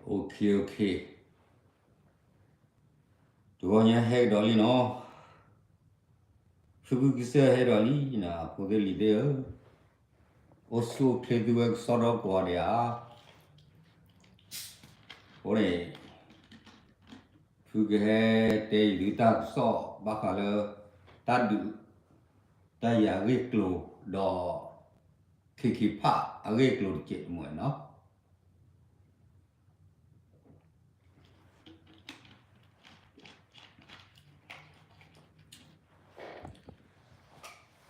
OK, OK, တဂီၤညါဟဲကဒီးလံနီၤ, ဖုဖုကစၢၢ်ဟဲဒီးလံနီၤ, ဖိသ့ၣ်လံၤသ့ၣ်ဧၢ, အိၣ်ဆူၣ်အိၣ်ချ့သုဝဲကစီဒီကိးဂၤဒဲးဧါ. အဃိန့ၣ် ဖုကဟဲတဲယသုတၢ်ကစီၣ်ဘၣ်ဃးလၢ တၢ်ဒုး တၢ်ယၤအဂ့ၢ်အကျိၤဒီး ခ့ခ့ဖးအဂ့ၢ်အကျိၤတကဲးတမှဲၤနီၤ.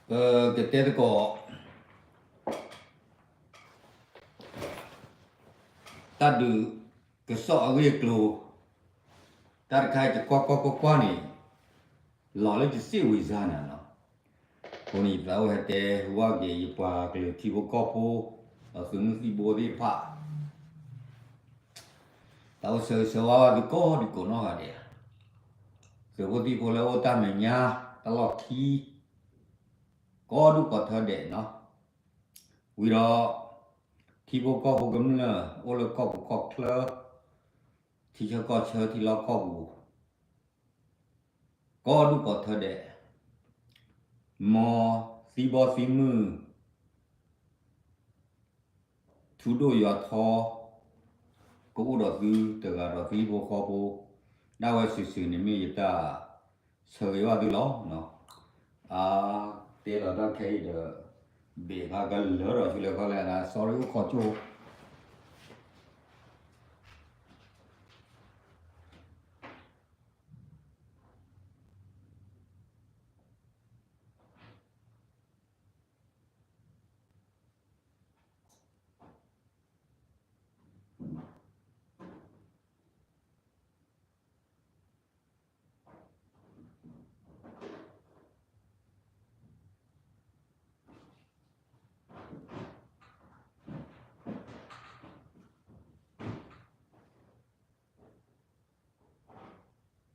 ပကတဲသကိး တၢ်ဒုးကစီၣ်အဂ့ၢ်အကျိၤ, တၢ်တခါအံၤ ယကွၢ်ကွၢ်ကွၢ်ကွၢ်န့ၣ် လီၤလၢယစ့ၣ်ဝံၤစါနၤနီၤ. အဃိန့ၣ် ယသးအိၣ်ဟဲတဲဟူဘၣ်က့ၤ ယပှၤကလုာ်ထံဖိကီၢ်ဖိ ဒီးသုးမုၢ်သံၣ်ဘိသ့ၣ်တဖၣ် သးအိၣ်ဆၢဂ့ၤဆၢဝါဘၣ်သုကိးဒံကိးနီၢ်ဂၤဒဲး, သုးဖိသံၣ်ဖိလၢအိၣ်တၢ်မဲာ်ညါ တၢ်လီၢ်ခံ ကိးဒူၣ်ကိးထၢဒဲးနီၤ. ဝံၤဒီး ထံဖိကီၢ်ဖိကမျၢၢ် အိၣ်လၢကီၢ်ပူၤကီၢ်ချၢ ထံဆၢကီၢ်ဆၢထံလီၢ်ကီၢ်ပူၤ ကိးဒူၣ်ကိးထၢဒဲး, မ်သံဘီသံမုၢ် ထူဒိၣ်ယွၤထီ ကအိၣ်ဒီးသုတဂၤဒီးသုဟံၣ်ဖိဃီဖိ ဒၣ်ဝဲစုာ်စုာ်န့ၣ်မ့ၢ်ယတၢ်ဆၢဂ့ၤဘၣ်သုလီၤ. အါ တဲလီၤတၢ်ခဲအံၤဒီး ဘ့ၣ်ဂါကလၢာ်ဒီးဆူလဲၤခီလဲၣ် sorry အိၣ်ခိးကၠိ ပတဲလီၤတၢ်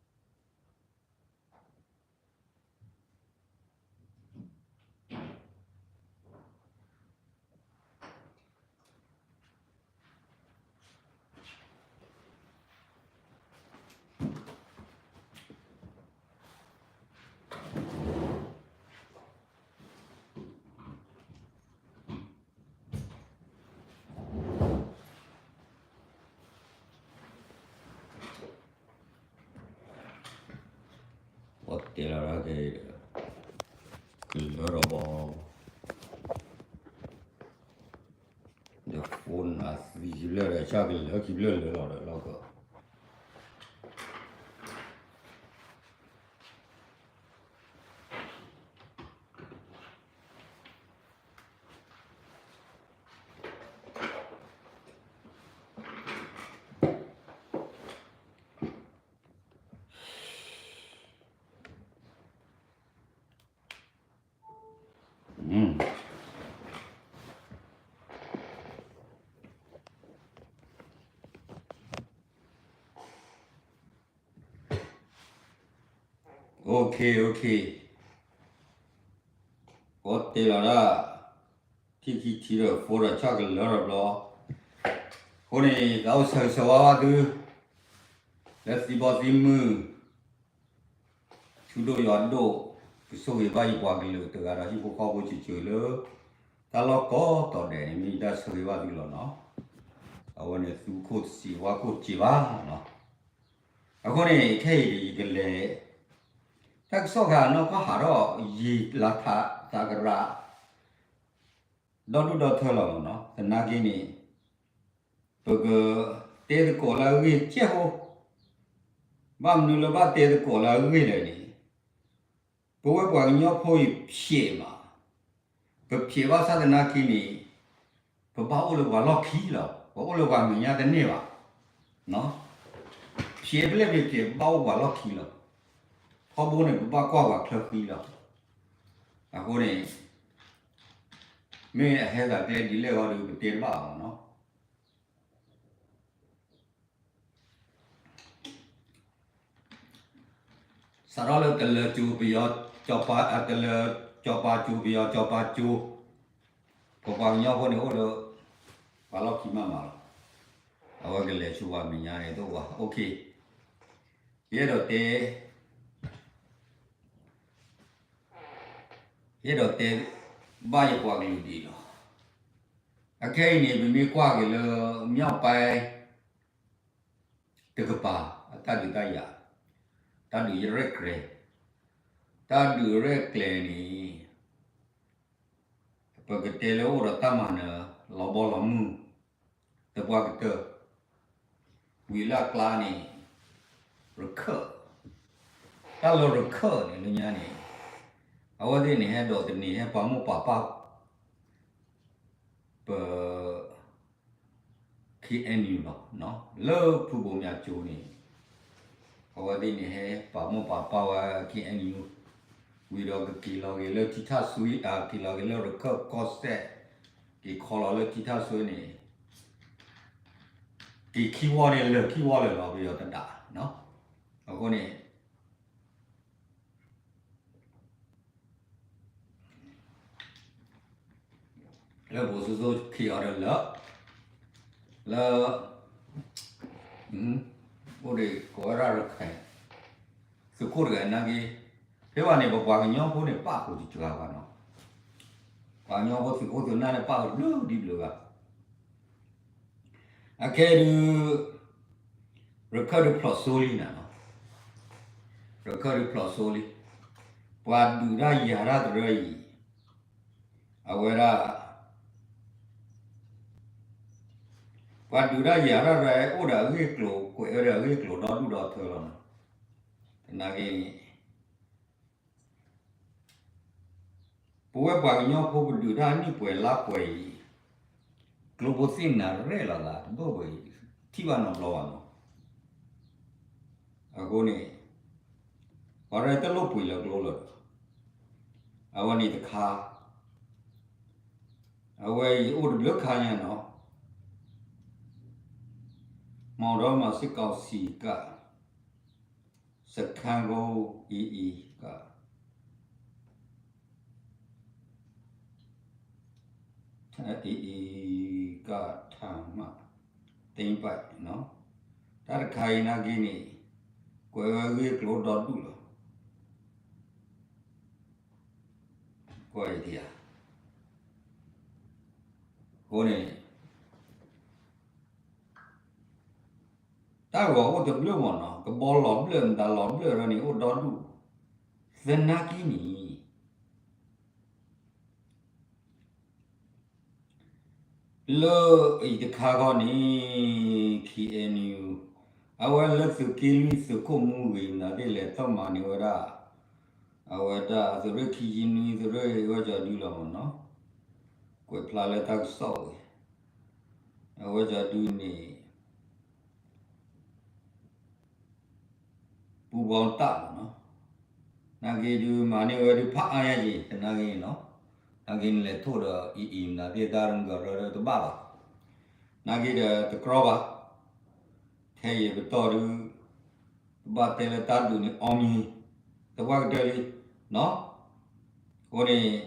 ခဲအံၤဒီး ကလၢထီၣ်ဘီ ဒီး phone အသံခံဖျၢၣ်ဒီး ဆၣ်ကလၢခံဖျၢၣ်လၢလီၤဒီးလီၢ်က OK, OK, ပတဲလီၤဒၣ် ထံခံထံဒီး phone ဒီးဆၣ်ကလၢထီၣ်ဘျီ, အဃိန့ၣ် သးအိၣ်ဆၢဂ့ၤဆၢဝါဘၣ်သု လၢသံဘီသံမုၢ် ထူဒိၣ်ယွၤဒိၣ်, ကဆိၣ်ဂ့ၤဘၣ်ယပှၤကလုာ်တဂၤဒီးဟံၣ်ဖိဃီဖိစၢၤစၢၤလၢ တၢ်လီၢ်ကိးတီၤဒဲးန့ၣ် မ့ၢ်ယတၢ်ဆၢဂ့ၤဘၣ်သုလီၤနီၤ. အဝဲန့ၣ်သူခိၣ်စံးဝါခိၣ်စံးဘၣ်နီၤ. အဃိန့ၣ် ခဲအံၤန့ၣ် ယကလဲၤ တၢ်ကစီၣ်ခါအနီၢ်ကီၢ်ဟးထီၣ်ယံာ်လါထးသးကရၢ ဒီဒူၣ်ဒီထၢလီၤလီၤနီၤ. သနာ်က့န့ၣ် ပကတဲသကိးလၢအဂ့ၢ်ကဲၣ်ဖိ, ဘၣ်မနုၤလၢဘၣ်တဲသကိးလၢအဂ့ၢ်လဲၣ်န့ၣ် ပဝဲပှၤကညီဖိအံၤဖျဲးမး, ပဖျဲးဘၣ်ဆၣ်သနာ်က့န့ၣ် ပဘၣ်အိၣ်လၢပှၤလီၢ်ခံလီၤ, ပအိၣ်လၢပှၤမဲာ်ညါတန့ၢ်ဘၣ်. ဖျဲးဖဲလဲၣ်ဖျဲးဖျဲး ပဘၣ်အိၣ်ပှၤလီၢ်ခံလီၤ. ထီဘိန့ၣ် ပဘၣ်ကွၢ်ပှၤချၢဃံလီၤ. အဃိန့ၣ် မ့ၢ်အဟဲသးကျဲဒ်လဲၣ်ဂီၢ်ဒီး ပတဲတဘၣ်အီၤနီၤ. စးထီၣ်လၢတလၢၤကၠိပယီၤ ကၠီၤပၤ တလၢၤကၠီၤပၤကၠိပယီၤကၠီၤပၤကၠိ, ပပှၤကညီဖိန့ၣ်အိၣ်လၢ ပှၤလီၢ်ခံမးမးလီၤ. အဝဲကလဲၤဆူပှၤမဲာ်ညါန့ၣ်တအိၣ်ဘၣ်. ယအဲၣ်ဒိးတဲ ယအဲၣ်ဒိးတဲ ဘၣ်ယပှၤကလုာ်ဒ်အံၤလီၤ. အခဲအံၤန့ၣ် ပမ့ၢ်ကွၢ်က့ၤလၢ မြောက်ပိုင်း တကပၤ အတၢ်ဒုးတၢ်ယၤ တၢ်ဒုးရဲၣ်ကျဲၤ တၢ်ဒုးရဲၣ်ကျဲၤန့ၣ် ပကတဲလၢအိၣ်ဒီးတၢ်မၤနၢၤ လီၤဘီလီၤမုၢ် သပှၢ်ကတၢၢ် ဝံၤလၢအကျါန့ၣ် ရခၢၣ် တၢ်လၢရခၢၣ်န့ၣ်လၢညါန့ၣ် အဝဲသ့ၣ်န့ၣ် ဟဲဒိးသန့ၤ ဟဲပာ်မူၣ်ပာ်ပာ် ပ ခ့ၣ်အဲၣ်ယူၣ် လီၤ. လၢဖုဘိးမၠးကၠိန့ၣ် အဝဲသ့ၣ်န့ၣ် ဟဲပာ်မူၣ်ပာ်ပာ်ဝဲ ခ့ၣ်အဲၣ်ယူၣ် ဝံၤဒီးကက့ၤလီၤက့ၤလၢထံထၣ်စွ့ က့ၤလီၤက့ၤလၢရခၢၣ်ကီၢ်စဲၣ် က့ၤခီလီၤလၢထံထၣ်စွ့န့ၣ် က့ၤခံဝီန့ၣ် လၢာ်ခံဝီလၢာ်လီၤ ပယီၤတဒၣ်. အဃိန့ၣ် လၢဘိးစိစိခံအီၤဒီးလၢ လၢ အိၣ်ဒံးကိးဝဲဒၣ်ရခဲၣ် သုးခိၣ်တဂၤနာ်က့ ဖဲဘၣ်န့ၣ် ပပှၤကညီဖိန့ၣ် ပာ်ဃုာ်တစှၤဘၣ်နီၤ, ပှၤကညီဖိသုးခိၣ်သုးနၢ်န့ၣ် ပာ်ဃုာ်ဘျုးဒ်ဘျုးဘၣ်. အခဲဒုး ရခၢၣ်ဒုးဖျိးစိလံနၤနီၤ, ရခၢၣ်ဒုးဖျိးစိလံ, ပှၤဒုးတၢ်ယၤတၢ်တရၢအံၤ အဝဲဒၣ် ပှၤဒုးတၢ်ယၤတၢ်တရၢ အိၣ်ဒီးအဂ့ၢ်အကျိၤ ကွဲးဝဲဒီးအဂ့ၢ်အကျိၤဒီဒူၣ်ဒီထၢလီၤနီၤ. သနာ်က့ ပဝဲပှၤကညီဖိပဒုးတၢ်နံၣ်ပှဲၤလါပှဲၤအံၤ ကျိဖိသ့ၣ်နၤရဲၣ်လီၤသး တဘၣ်ဝဲ ထံၣ်ဘၣ်နီတဘျီဘၣ်နီၤ. အဃိန့ၣ် ပှၤရဲၣ်တလိၣ်ပှ့ၤလၢကျိလၢၤဒီး အဝဲန့ၣ်တခါ အဝဲအံၤအိၣ်တဘျုးခါညါနီၤ, မီၤဒီးမၤစ့ၢ်ကီးစံးကၣ် စခန်းကို AA က AA က ထမ သိမ်းပိုက်နီၤ, တၢ်တခါအံၤနာ်က့န့ၣ် ကွဲးဝဲဂ့ၢ်ကျိဒီဒူၣ်လီၤ. ကွၢ်အံၤဒံးဧါ, အဃိန့ၣ် တၢ်ဂီၤအိၣ်တဘျုးမ့ၢ်နီၤ, ကဘီလီၤဘျၢၣ် မတၤလီၤဘျၢၣ်ရၢန့ၣ် အိၣ်ဒီဒူၣ်, သနာ်က့န့ၣ် လၢအံၤတခါခီန့ၣ် KNU အဝဲလၢသုးက့လွံၢ်သုးခိၣ်မူဂ့ၤ မတၤသ့ၣ်လဲၤထီၣ်မၤန့ၢ်ဝဲဒၣ် အဝဲဒၣ်သုးရ့ၣ်ခံဆံနွံ သုးရ့ၣ်ဝဲကၠီၤဒုလီၤမ့ၢ်နီၤ, ကွဲးဖျါလၢတၢ်ကစီၣ်ဝဲ အဝဲကၠီၤဒုန့ၣ် ပူဘီတၢ်မ့ၢ်နီၤ, နာ်က့ဒုးမၤန့ၢ်ဝဲဒုးဖးအါညါက့ၤ သနာ်က့နီၤ, နာ်က့န့ၣ်လဲၤထီၣ်ဒီး AA မတၤသ့ၣ်တၢ်ရၢကရၢတဘၣ်ဘၣ်, နာ်က့ဒီးတကြီဘၣ်, ထဲယံၤပတီၢ်ဒုး ပဘၣ်တဲလၢတၢ်ဒုးန့ၣ် အောင်မြင် သပှၢ်ကတၢၢ်လံနီၤ, အဃိန့ၣ်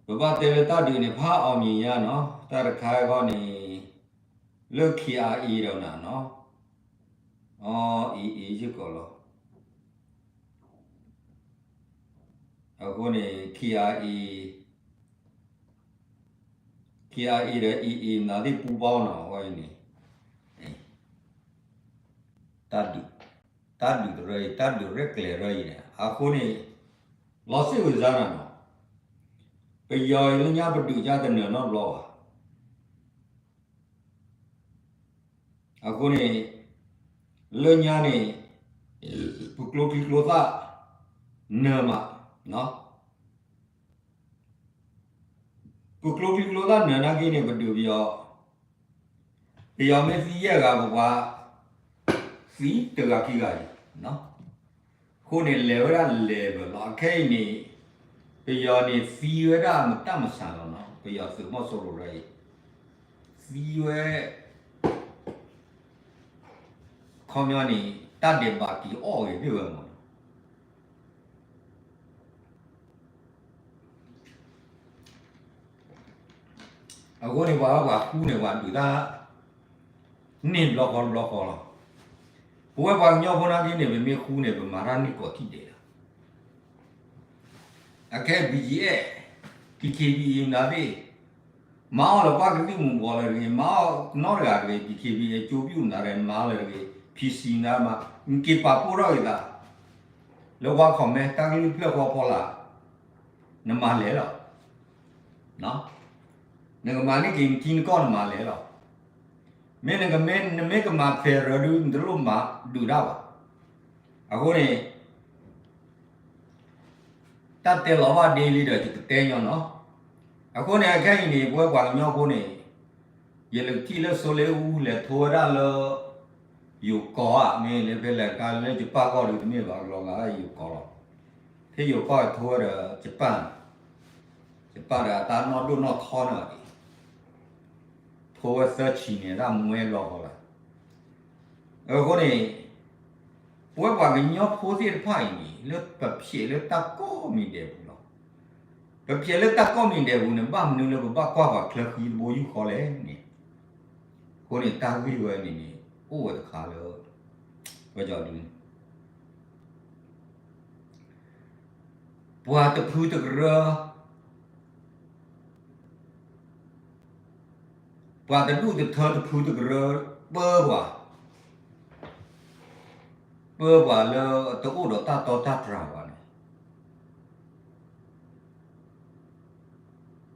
ပဘၣ်တဲလၢတၢ်ဒုးန့ၣ် ဖးအောင်မြင်ညါနီၤ, တၢ်တခါခီန့ၣ် လၢ KIA ဒီးနၤနီၤ, အ AA စ့ၢ်ကီးလီၤ, အဃိန့ၣ် KIA KIA ဒီး AA မတၤသ့ၣ်ပူဘီနီၤ အဝဲအံၤန့ၣ် တၢ်ဒုး တၢ်ဒုးတရၢအံၤ တၢ်ဒုးရဲၣ်ကျဲၤတရၢအံၤန့ၣ် အဃိန့ၣ် လီၤစ့ၢ်ဝဲစါနၤနီၤ, ပယီၤအံၤလၢညါပဒုးကါတနၢၤနီတဘျီဘၣ်. အဃိန့ၣ် လၢညါန့ၣ် ပကျိချံကျိသၣ်နၢၤမး, ပကျိချံကျိသၣ်နၢၤနာ်က့န့ၣ် ပဒုးပယီၤ, ပယီၤမ့ၢ်သံယဲၢ်ဂၤ ပပှၤသံတဂၤခံဂၤအံၤ, အဃိန့ၣ် လဲၤဝဲဒၣ် level လီၤ. အခဲအံၤန့ၣ် ပယီၤန့ၣ်သံဝဲဒၣ်မတၢ်မဆါလီၤနီၤ, ပယီၤသုးမီၤစိရိၤရၢအံၤ သံဝဲ ခီပညီန့ၣ် တၢ်ဒဲးဘးက့ၤအီၣ်ဂ့ၤဘ့ၣ်ဝဲမးနီၤ. အဃိန့ၣ် ပှၤဝဲပှၤဃူန့ၣ် ပှၤဒုးတၢ် န့ၢ်ဘျီဃီတဘျီဃီလီၤ. ပဝဲပှၤကညီဖိနာ်က့န့ၣ် ပမ့ၢ်ဃူန့ၣ် ပမၤတၢ်န့ၢ်ကိးထံၣ်ဒဲးလီၤ. အခဲ ဘီကၠံၣ်အဲၣ်, ပံၤခ့ဘံၣ်အံၤ နၤသ့ၣ်, မၤအီၣ်လၢပှၤကသံၣ်မူၤဘှီးလၢတဂ့ၤ, မၤအီၣ်နီတဂၤတဂ့ၤ, ပံၤခ့ဘံၣ်အံၤ ကၠိပျူၣ်နၤရဲၣ် မၤလၢတဂ့ၤ, ဖံးစံနၤမၤ, နက့ၤပာ်ဖှိၣ်ထီၣ်က့ၤသး လၢပှၤ comment တၢ်ကလုၢ်ဖျၢၣ်ဃီဖီလာ်, နမၤလဲၣ်လီၤ. နကမၤန့ၢ်က့ၤနထံနကီၢ်နမၤလဲၣ်လီၤ. မ့ၢ်နကမ့ၢ် နမ့ၢ်ကမၤ federal ဒုး နတလိၣ်မၤဒုးတၢ်ဘၣ်. အဃိန့ၣ် တၢ်တဲလီၤဘၣ်ဒ့လံဒီး ယကတဲညီနီၤ. အဃိန့ၣ် အခဲအံၤန့ၣ် ပဝဲပှၤကညီဖိန့ၣ် ယလဲၤထံၣ်လၢစိလ့အူ လဲၤထိဝဲဒၣ်လၢ ယိၤကီၢ်ဧါ, မ့ၢ်လၢဖဲလဲၣ်တခါလၢယပၢ်ကီၢ်ဒုးတမ့ၢ်ဘၣ် ကလီၤဂာ်ယိၤကီၢ်လီၤ. ဖဲယိၤကီၢ်ထိဝဲဒီးယပၢ်န့ၣ်, ယပၢ်ဒီးအတၢ်နီၢ်ဒိၣ်နီၢ်ထီန့ၣ်က့ၤ ထိဝဲသၢဆံန့ၣ် တၢ်မွဲလီၤဃီလီၤ. အဃိန့ၣ် ပဝဲပှၤကညီဖိသ့ၣ်တဖၣ်အံၤန့ၣ် လၢပဖျဲးလၢတၢ်ကိးမံၤဒဲးပူၤလီၤ. ပဖျဲးလၢတၢ်ကိးမံၤဒဲးပူၤန့ၣ် ဘၣ်မနုၤလၢပဘၣ်ကွၢ်ပှၤချၢဃံတဘိယူၢ်ဃီလဲၣ်န့ၣ်, အဃိန့ၣ် တၢ်ဂ့ၢ်ဝဲန့ၣ်န့ၣ် အိၣ်ဝဲတခါလၢ ပကီဒုန့ၣ် ပှၤတဖုတကရၢ ပှၤတဒူၣ်တထၢတဖုတကရၢ ပၢပှၤ, ပၢပှၤလၢတအိၣ်ဒီးတၢ်တီတၢ်တြၢ်ဘၣ်န့ၣ်,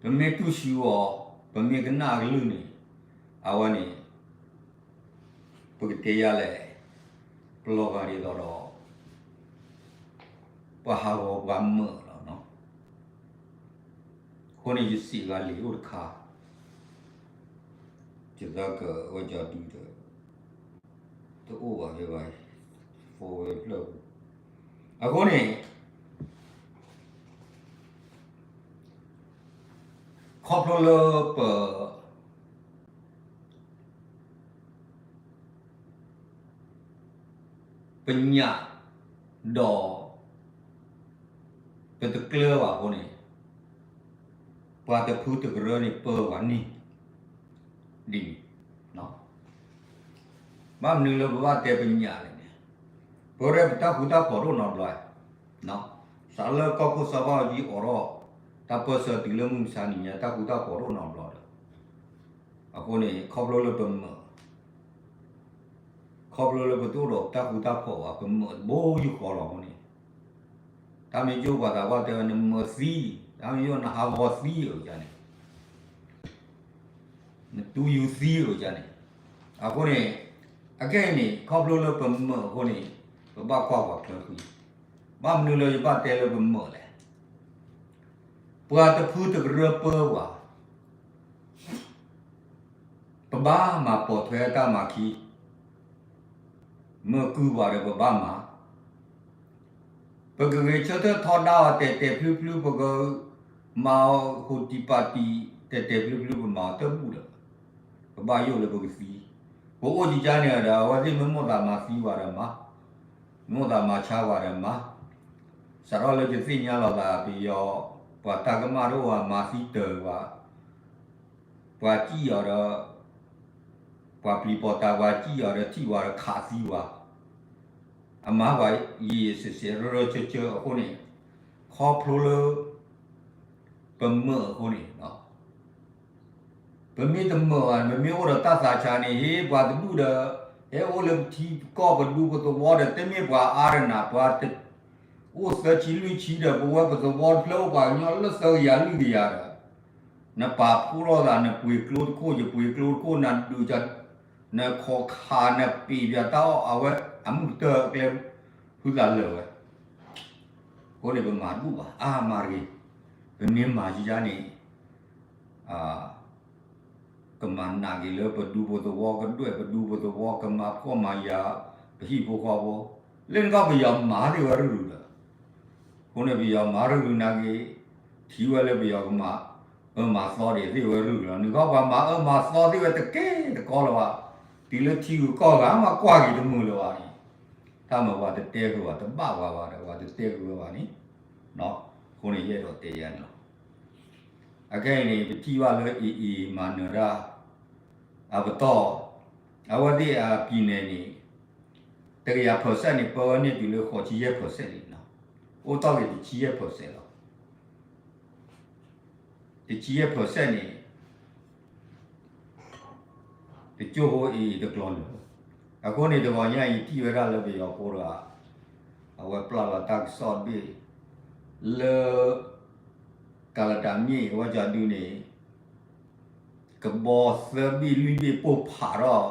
ပမ့ၢ်တူၢ်ဆူအီၤ, ပမ့ၢ်ကနၣ်အကလုၢ်န့ၣ်, အဝဲန့ၣ် ပကတဲယၤလဲၣ်, ပလီၤဂာ်ဒ်သိးဒီး ပှၤဟးဂီၤပှၤမၢာ်လီၤနီၤ. အဃိန့ၣ် ယစံးဂၤလံာ်အိၣ်တခါ, ယသးကဝဲကီဒုဒီး တအိၣ်ဘၣ်ဖဲဘၣ်, ဖိဝဲဖျၢၣ်ပူၤ. အဃိန့ၣ် ခီဖျိလၢပ ပညၣ်ဒီး ပတကျၢၤဘၣ်အဃိန့ၣ်, ပှၤတဖုတကရၢန့ၣ် ပၢပှၤန့ၣ် ဒ်န့ၣ်, ဘၣ်မနုၤလၢပဘၣ်တဲပညၣ်လဲၣ်န့ၣ်, ပဝဲပတၢ်ဃူတၢ်ဖိးတအိၣ်နီတဘျီ, စးလၢကီၢ်ခိၣ်စီၤဘၣ်အူကၠံအိးထီၣ် တၢ်ပၢၢ်ဆၢတုၤလၢမုၢ်မဆါနံၤညါ တၢ်ဃူတၢ်ဖိးတအိၣ်နီတဘျီဒီး, အဃိန့ၣ် ခီဖျိလၢပမၢာ် ခီဖျိလၢပတအိၣ်ဒီးတၢ်ဃူတၢ်ဖိးဘၣ် ပမၢာ်တဘိယူၢ်ဃီလီၤအဃိန့ၣ်, တၢ်မ့ၢ်ယိၣ်ပှၤသးပှၢ်တဲဝဲ နမၢာ်သံ, တၢ်မ့ၢ်ယိၣ်နဟးဂီၤသံအုးကန့ၣ်, နတူၢ်ယူၤသံအုးကန့ၣ်, အဃိန့ၣ် အခဲအံၤန့ၣ် ခီဖျိလၢပမၢာ်အဃိန့ၣ် ပဘၣ်ကွၢ်ပှၤချၢဃံ, ဘၣ်မနုၤလၢယဘၣ်တဲလၢပမၢာ်လဲၣ်, ပှၤတဖုတကရၢပၢပှၤ ပဘၣ်မၤပိာ်ထွဲတၢ်မၤခံ, မၢကုၢ်ပှၤဒီးပဘၣ်မၤ, ပကဂဲၤဆၢထၢၣ်ထီဒါအီၤတဲာ်တဲာ်ဖျုဖျု ပကမၤအီၤဟူးတံၢ်ပာ်တံၢ် တဲာ်တဲာ်ဖျုဖျု ပမၤအီၤတဘူၣ်ဒီး ပဘၣ်ယိၣ်လၢပကသံ, ပအိၣ်ကကါန့ၣ်ဒီး အဝဲသ့ၣ်မ့ၢ်မိၣ်သးမၤသံပှၤဒီးမၤ, မိၣ်သးမၤဆါပှၤဒီးမၤ, စးထီၣ်လၢယသ့ၣ်ညါလီၤသး ပယီၤ ပှၤတၢ်ကမၣ်တအိၣ်ဘၣ် မၤသံတၢၤပှၤ ပှၤစံၣ်အီၤဒီး ပှၤပျံၤပိာ်တာ် ပှၤစံၣ်အီၤဒီး ထံၣ်ပှၤဒီးခးသံပှၤ, အမၤပှၤယံာ်ယံာ်စဲးစဲး ရၢရၢဆၢဆၢအဃိန့ၣ်, ခီဖျိလၢ ပမၢာ်အဃိန့ၣ်, ပမ့ၢ်တမၢာ်ဘၣ် ပမ့ၢ်အိၣ်ဒီးတၢ်သးဆါန့ၣ် ဟ့ၣ်ပှၤတဒူၣ်ဒီး ဟဲအိၣ်လၢပထံပကီၢ်ပဒူပသဝီဒီး တမ့ၢ်ပှၤအါရနၤ ပှၤ အိၣ်သၢဆံလွံၢ်ဆံဒီး ပဝဲပသဝီတဖျၢၣ်အိၣ်ပှၤကညီလၢသၢကယၤလွံၢ်ကယၤဒီး နပာ်ဖှိၣ်လိာ်သး နပှ့ၤကျိတခိၣ် ယပှ့ၤကျိတခိၣ် နဒုး နခိးခး နပ့ၤပၠးတၢ်အီၣ် အဝဲအမုၢ်ကတၢၢ်အကျဲ ဖုသးလၢာ်ဝဲ, အဃိန့ၣ် ပမၤတဘူၣ်ဘၣ် အါမးတဂ့ၤ, ပမ့ၢ်မၤယါန့ၣ် ကမၤနာ်က့ၤလၢပဒူပသဝီ ကဒွဲၣ်ပဒူပသဝီ ကမၤဖှီၣ်မၤယာ် ပဟံၣ်ဖိဃီဖိ, လၢနကီၢ်ပယီၤမၤသ့ၣ်ဝဲရုၢ်ရုၢ်ဒီး, အဃိန့ၣ် ပယီၤမၤရုၢ်ရုၢ်နာ်က့ၤ, ထံၣ်ဝဲလၢပယီၤကမၤအၢမၤသီဒံးသ့ၣ်ဝဲရုၢ်ရုၢ်လီၤ. နကီၢ်ပှၤမၤအၢမၤသီသ့ၣ်ဝဲတကဲတကီလၢၤဘၣ်, တုၤလၢထံဂုၤကီၢ်ဂၤမးကွၢ်က့ၤတမုာ်လၢၤဘၣ်န့ၣ်, တၢ်မၤပှၤတတဲဃုာ်ဘၣ် တဘၣ်ပှၤဘၣ်ဒီး ပှၤတတဲဃုာ်ဝဲဘၣ်န့ၣ်, အဃိန့ၣ် ယအဲၣ်ဒိးတဲယါန့ၣ်လီၤ. အခဲအံၤန့ၣ် ပထံၣ်ဘၣ်လၢ AA မၤနၢၤတၢ် အပတီၢ်, အဝဲသ့ၣ်အပံၤနဲၣ်န့ၣ် တကယၤ percent န့ၣ် ပၢဝဲန့ၢ်တုၤလၢဃိးဆံယဲၢ် percent လံနီၤ, အိၣ်တ့ၢ်က့ၤတဆံယဲၢ် percent လီၤ. တဆံယဲၢ် percent န့ၣ် တကၠိဖိအံၤတကျိၤန့ၣ်, အဃိန့ၣ်တဂီၤညါအံၤ ယထံၣ်ဝဲဒၣ်လၢပယီၤဖိတဂၤ အဝဲပျၢ်လီၤတၢ်ကစီၣ်တဘ့ၣ် လၢ ကၤလၤတၢ်မ့ၣ် အဝဲကၠီဒုန့ၣ် ကဘီသၢဘ့ၣ်လွံၢ်ဘ့ၣ်ပိၢ်ဖးထီၣ်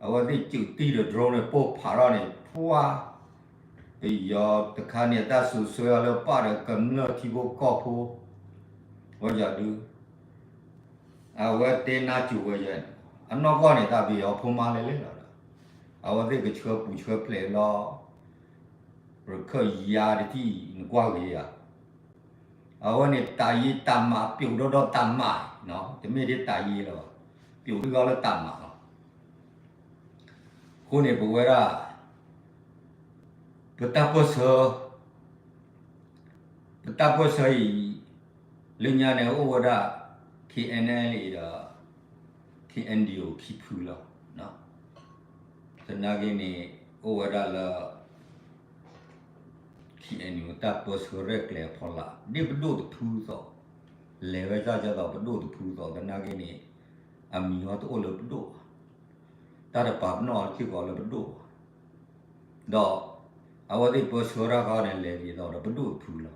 အဝဲသ့ၣ်စူးတံၢ်ဒီး drone န့ၣ် ပိၢ်ဖးထီၣ်န့ၣ် ပှၤ ပယီၤတခါန့ၣ် တၢ်စူးဆှၢအီၤလၢပၢ်ဒီးကမျၢၢ်ထံဖိကီၢ်ဖိ ဝဲကၠီဒု အဝဲတဲနါစူၤဝဲယဲၢ်န့ၣ် အနီၢ်ကီၢ်န့ၣ် တၢ်ပယီၤဖိမါလဲၤလဲၤလီၤဒီး အဝဲသ့ၣ်ကဆှၢပူၤဆှၢဖျဲးလီၤ ရခၢၣ်ယါတထံၣ်နကွၢ်ဂ့ၤဧါ အဝဲန့ၣ်တၢ်ယံၤတၢ်မၤပျိာ်ဒီးဒီးတၢ်မၤ, တမ့ၢ်ဒ်တၢ်ယံၤလၢၤဘၣ်, ပျိာ်ဒ်ဂီၤလၢတၢ်မၤလီၤ. အဃိန့ၣ်ပဝဲဒၣ် ပတၢ်ပၢၢ်ဆၢ ပတၢ်ပၢၢ်ဆၢအံၤ လၢညါန့ၣ်အိၣ်ဝဲဒၣ် KNLA ဒီး KNDO ခံဖုလီၤ. သနာ်က့န့ၣ် အိၣ်ဝဲဒၣ်လၢ KNU တၢ်ပၢၢ်ဆၢရဲၣ်ကျဲၤအဖီလာ် ဒ်ပဒိၣ်တဖုအသိး, လဲၤဝဲဒၣ်ဒ်သိးပဒိၣ်တဖုအသိး သနာ်က့န့ၣ် အမံၤဟီတအိၣ်လၢပဒိၣ်ဘၣ်, တၢ်တပာ်ပနီၣ်အီၤစ့ၢ်ကီးလၢပဒိၣ်ဘၣ်, ဒီး အဝဲသ့ၣ်ပၢဆှၢတၢ်ခီန့ၣ် လဲၤဒ်သိးဒီးပဒိၣ်တဖုလီၤ.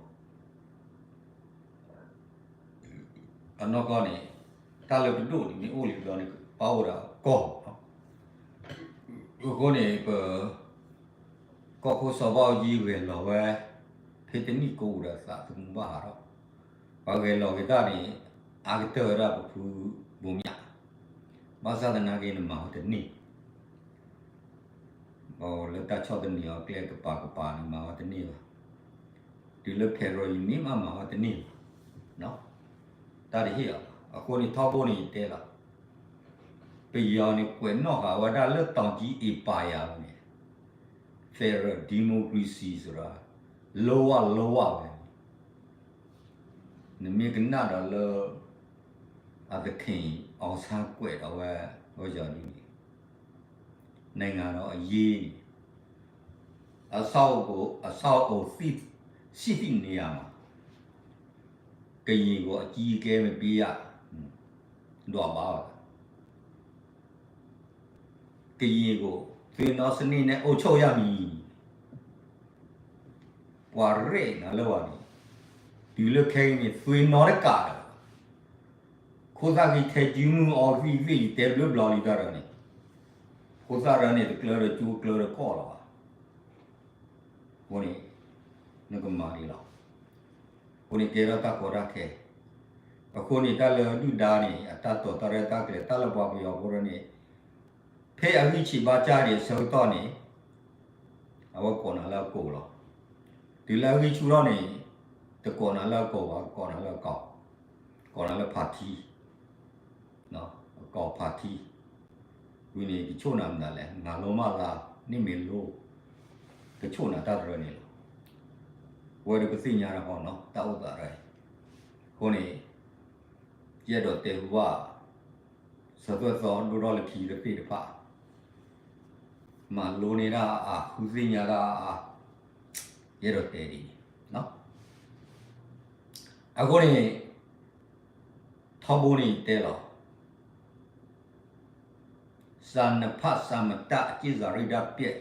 အနီၢ်ကီၢ်န့ၣ် တၢ်လၢပဒိၣ်န့ၣ် မ့ၢ်အိၣ်လံဘျီန့ၣ် ပၢ်အိၣ်ဒီးကီၢ်လီၤ. အဃိန့ၣ် ပ ကီၢ်ခိၣ်စီၤဘၣ်အူကၠံဂဲၤလီၤဝဲ ဖဲတနံၣ်ကိးပူၤဒီးသးသမူဘၣ်ဟးထီၣ်, ပှၤဂဲၤလီၤက့ၤတၢ်န့ၣ် အါကတၢၢ်ဝဲဒၣ်ပဖုဘိမၠး, ဘၣ်ဆၣ်သနာ်က့န့ၣ်မၤဝဲတန့ၢ် လၢတၢ်ဆီၣ်သနံးအီၤကျဲကပၤကပၤန့ၣ် မၤဝဲတန့ၢ်ဘၣ်, တုၤလၢ federal အံၤမ့ၢ်မၤဝဲတန့ၢ်ဘၣ်, တၢ်တဟ့ၣ်အီၤဘၣ်. အဃိန့ၣ်ထီဘိန့ၣ်ယတဲလီၤ, ပယီၤန့ၣ်ကွဲးနီၣ်ဃာ်ဝဲဒၣ်လၢ တောင်ကြီး empire န့ၣ် federal democracy ဆိုတာ လုံးဝ လုံးဝ ဝဲန့ၣ် နမ့ၢ်ကနၣ်ဒီးလၢ အသခင် အောင်ဆန်း ကွဲးဒီးဝဲ ဝဲယီၤဒ်န့ၣ် နိုင်ငံတော်အရေးန့ၣ် အဆောက်အအုံ ရှိသည့်နေရာမှာ ကရင်ကို အကြီးအကဲ မပေးရ ဒွးဘၣ် ကရင်ကို သွေးနီစနစ်နဲ့ အုပ်ချုပ်ရမည်. ပှၤရဲၣ်နၤလၢဝဲန့ၣ် တုၤလၢခဲအံၤန့ၣ် သွေးနီတကးဒီး ခိၣ်သၣ်ဂံၢ်ထဲကၠူမုၢ်အီသံၣ်သ့ၣ် ယတဲဘျုးဘျီလံတၢ်ဒီးန့ၣ် ခိၣ်သၣ်ဒီးန့ၣ် တကျၢၤဒီးကၠိ ကျၢၤဒီးကီၢ်လီၤဘၣ်. အဃိန့ၣ် နကမၤန့ၣ်လီၤ. အဃိန့ၣ်ကဲထီၣ်တၢ်ကီတၢ်ခဲ အဃိန့ၣ် တၢ်လၢဒုၣ်ဒါန့ၣ် အတၢ်တိာ်တၢ်ရဲၣ်တၢ်ကျဲၤ တၢ်လၢပှၤပယီၤဖိဒီးန့ၣ် ဖဲအဂံၢ်ဆံးဘါစၢ်ဒံးအဆၢကတီၢ်န့ၣ် အဝဲကိးနၤလၢအကိးလီၤ. တုၤလၢအဂံၢ်ဆူၣ်ထီၣ်န့ၣ် တကိးနၤလၢအကိးဘၣ် ကိးနၤလၢအကိး, ကိးနၤလၢဖါထံ, အကိးဖါထံ, ဝံၤန့ၣ် ကဆိၣ်နၤမနုၤလဲၣ် နၤလိမၢ်လါ န့ၣ်မ့ၢ်လိ, ကဆိၣ်နၤတၢ်တရၢန့ၣ်လီၤ. ဝဲဒီးပသ့ၣ်ညါတၢ်ဃီနီၤ တၢ်အိၣ်သးတရၢအံၤ, အဃိန့ၣ် ယအဲၣ်ဒိးတဲဟူဘၣ် ဆၢသွဲၣ်သီဒိၣ်ထီၣ်လၢခံကသ့ၣ်တဖၣ် မၤလိန့ၢ်တၢ်အါ ဃုသ့ၣ်ညါတၢ်အါ ယအဲၣ်ဒိးတဲဒ်န့ၣ်. အဃိန့ၣ် ထီဘိန့ၣ်တဲလီၤ စာနှစ်ဖတ်စာမတတ် အကျင့်စာရိတ္တပျက်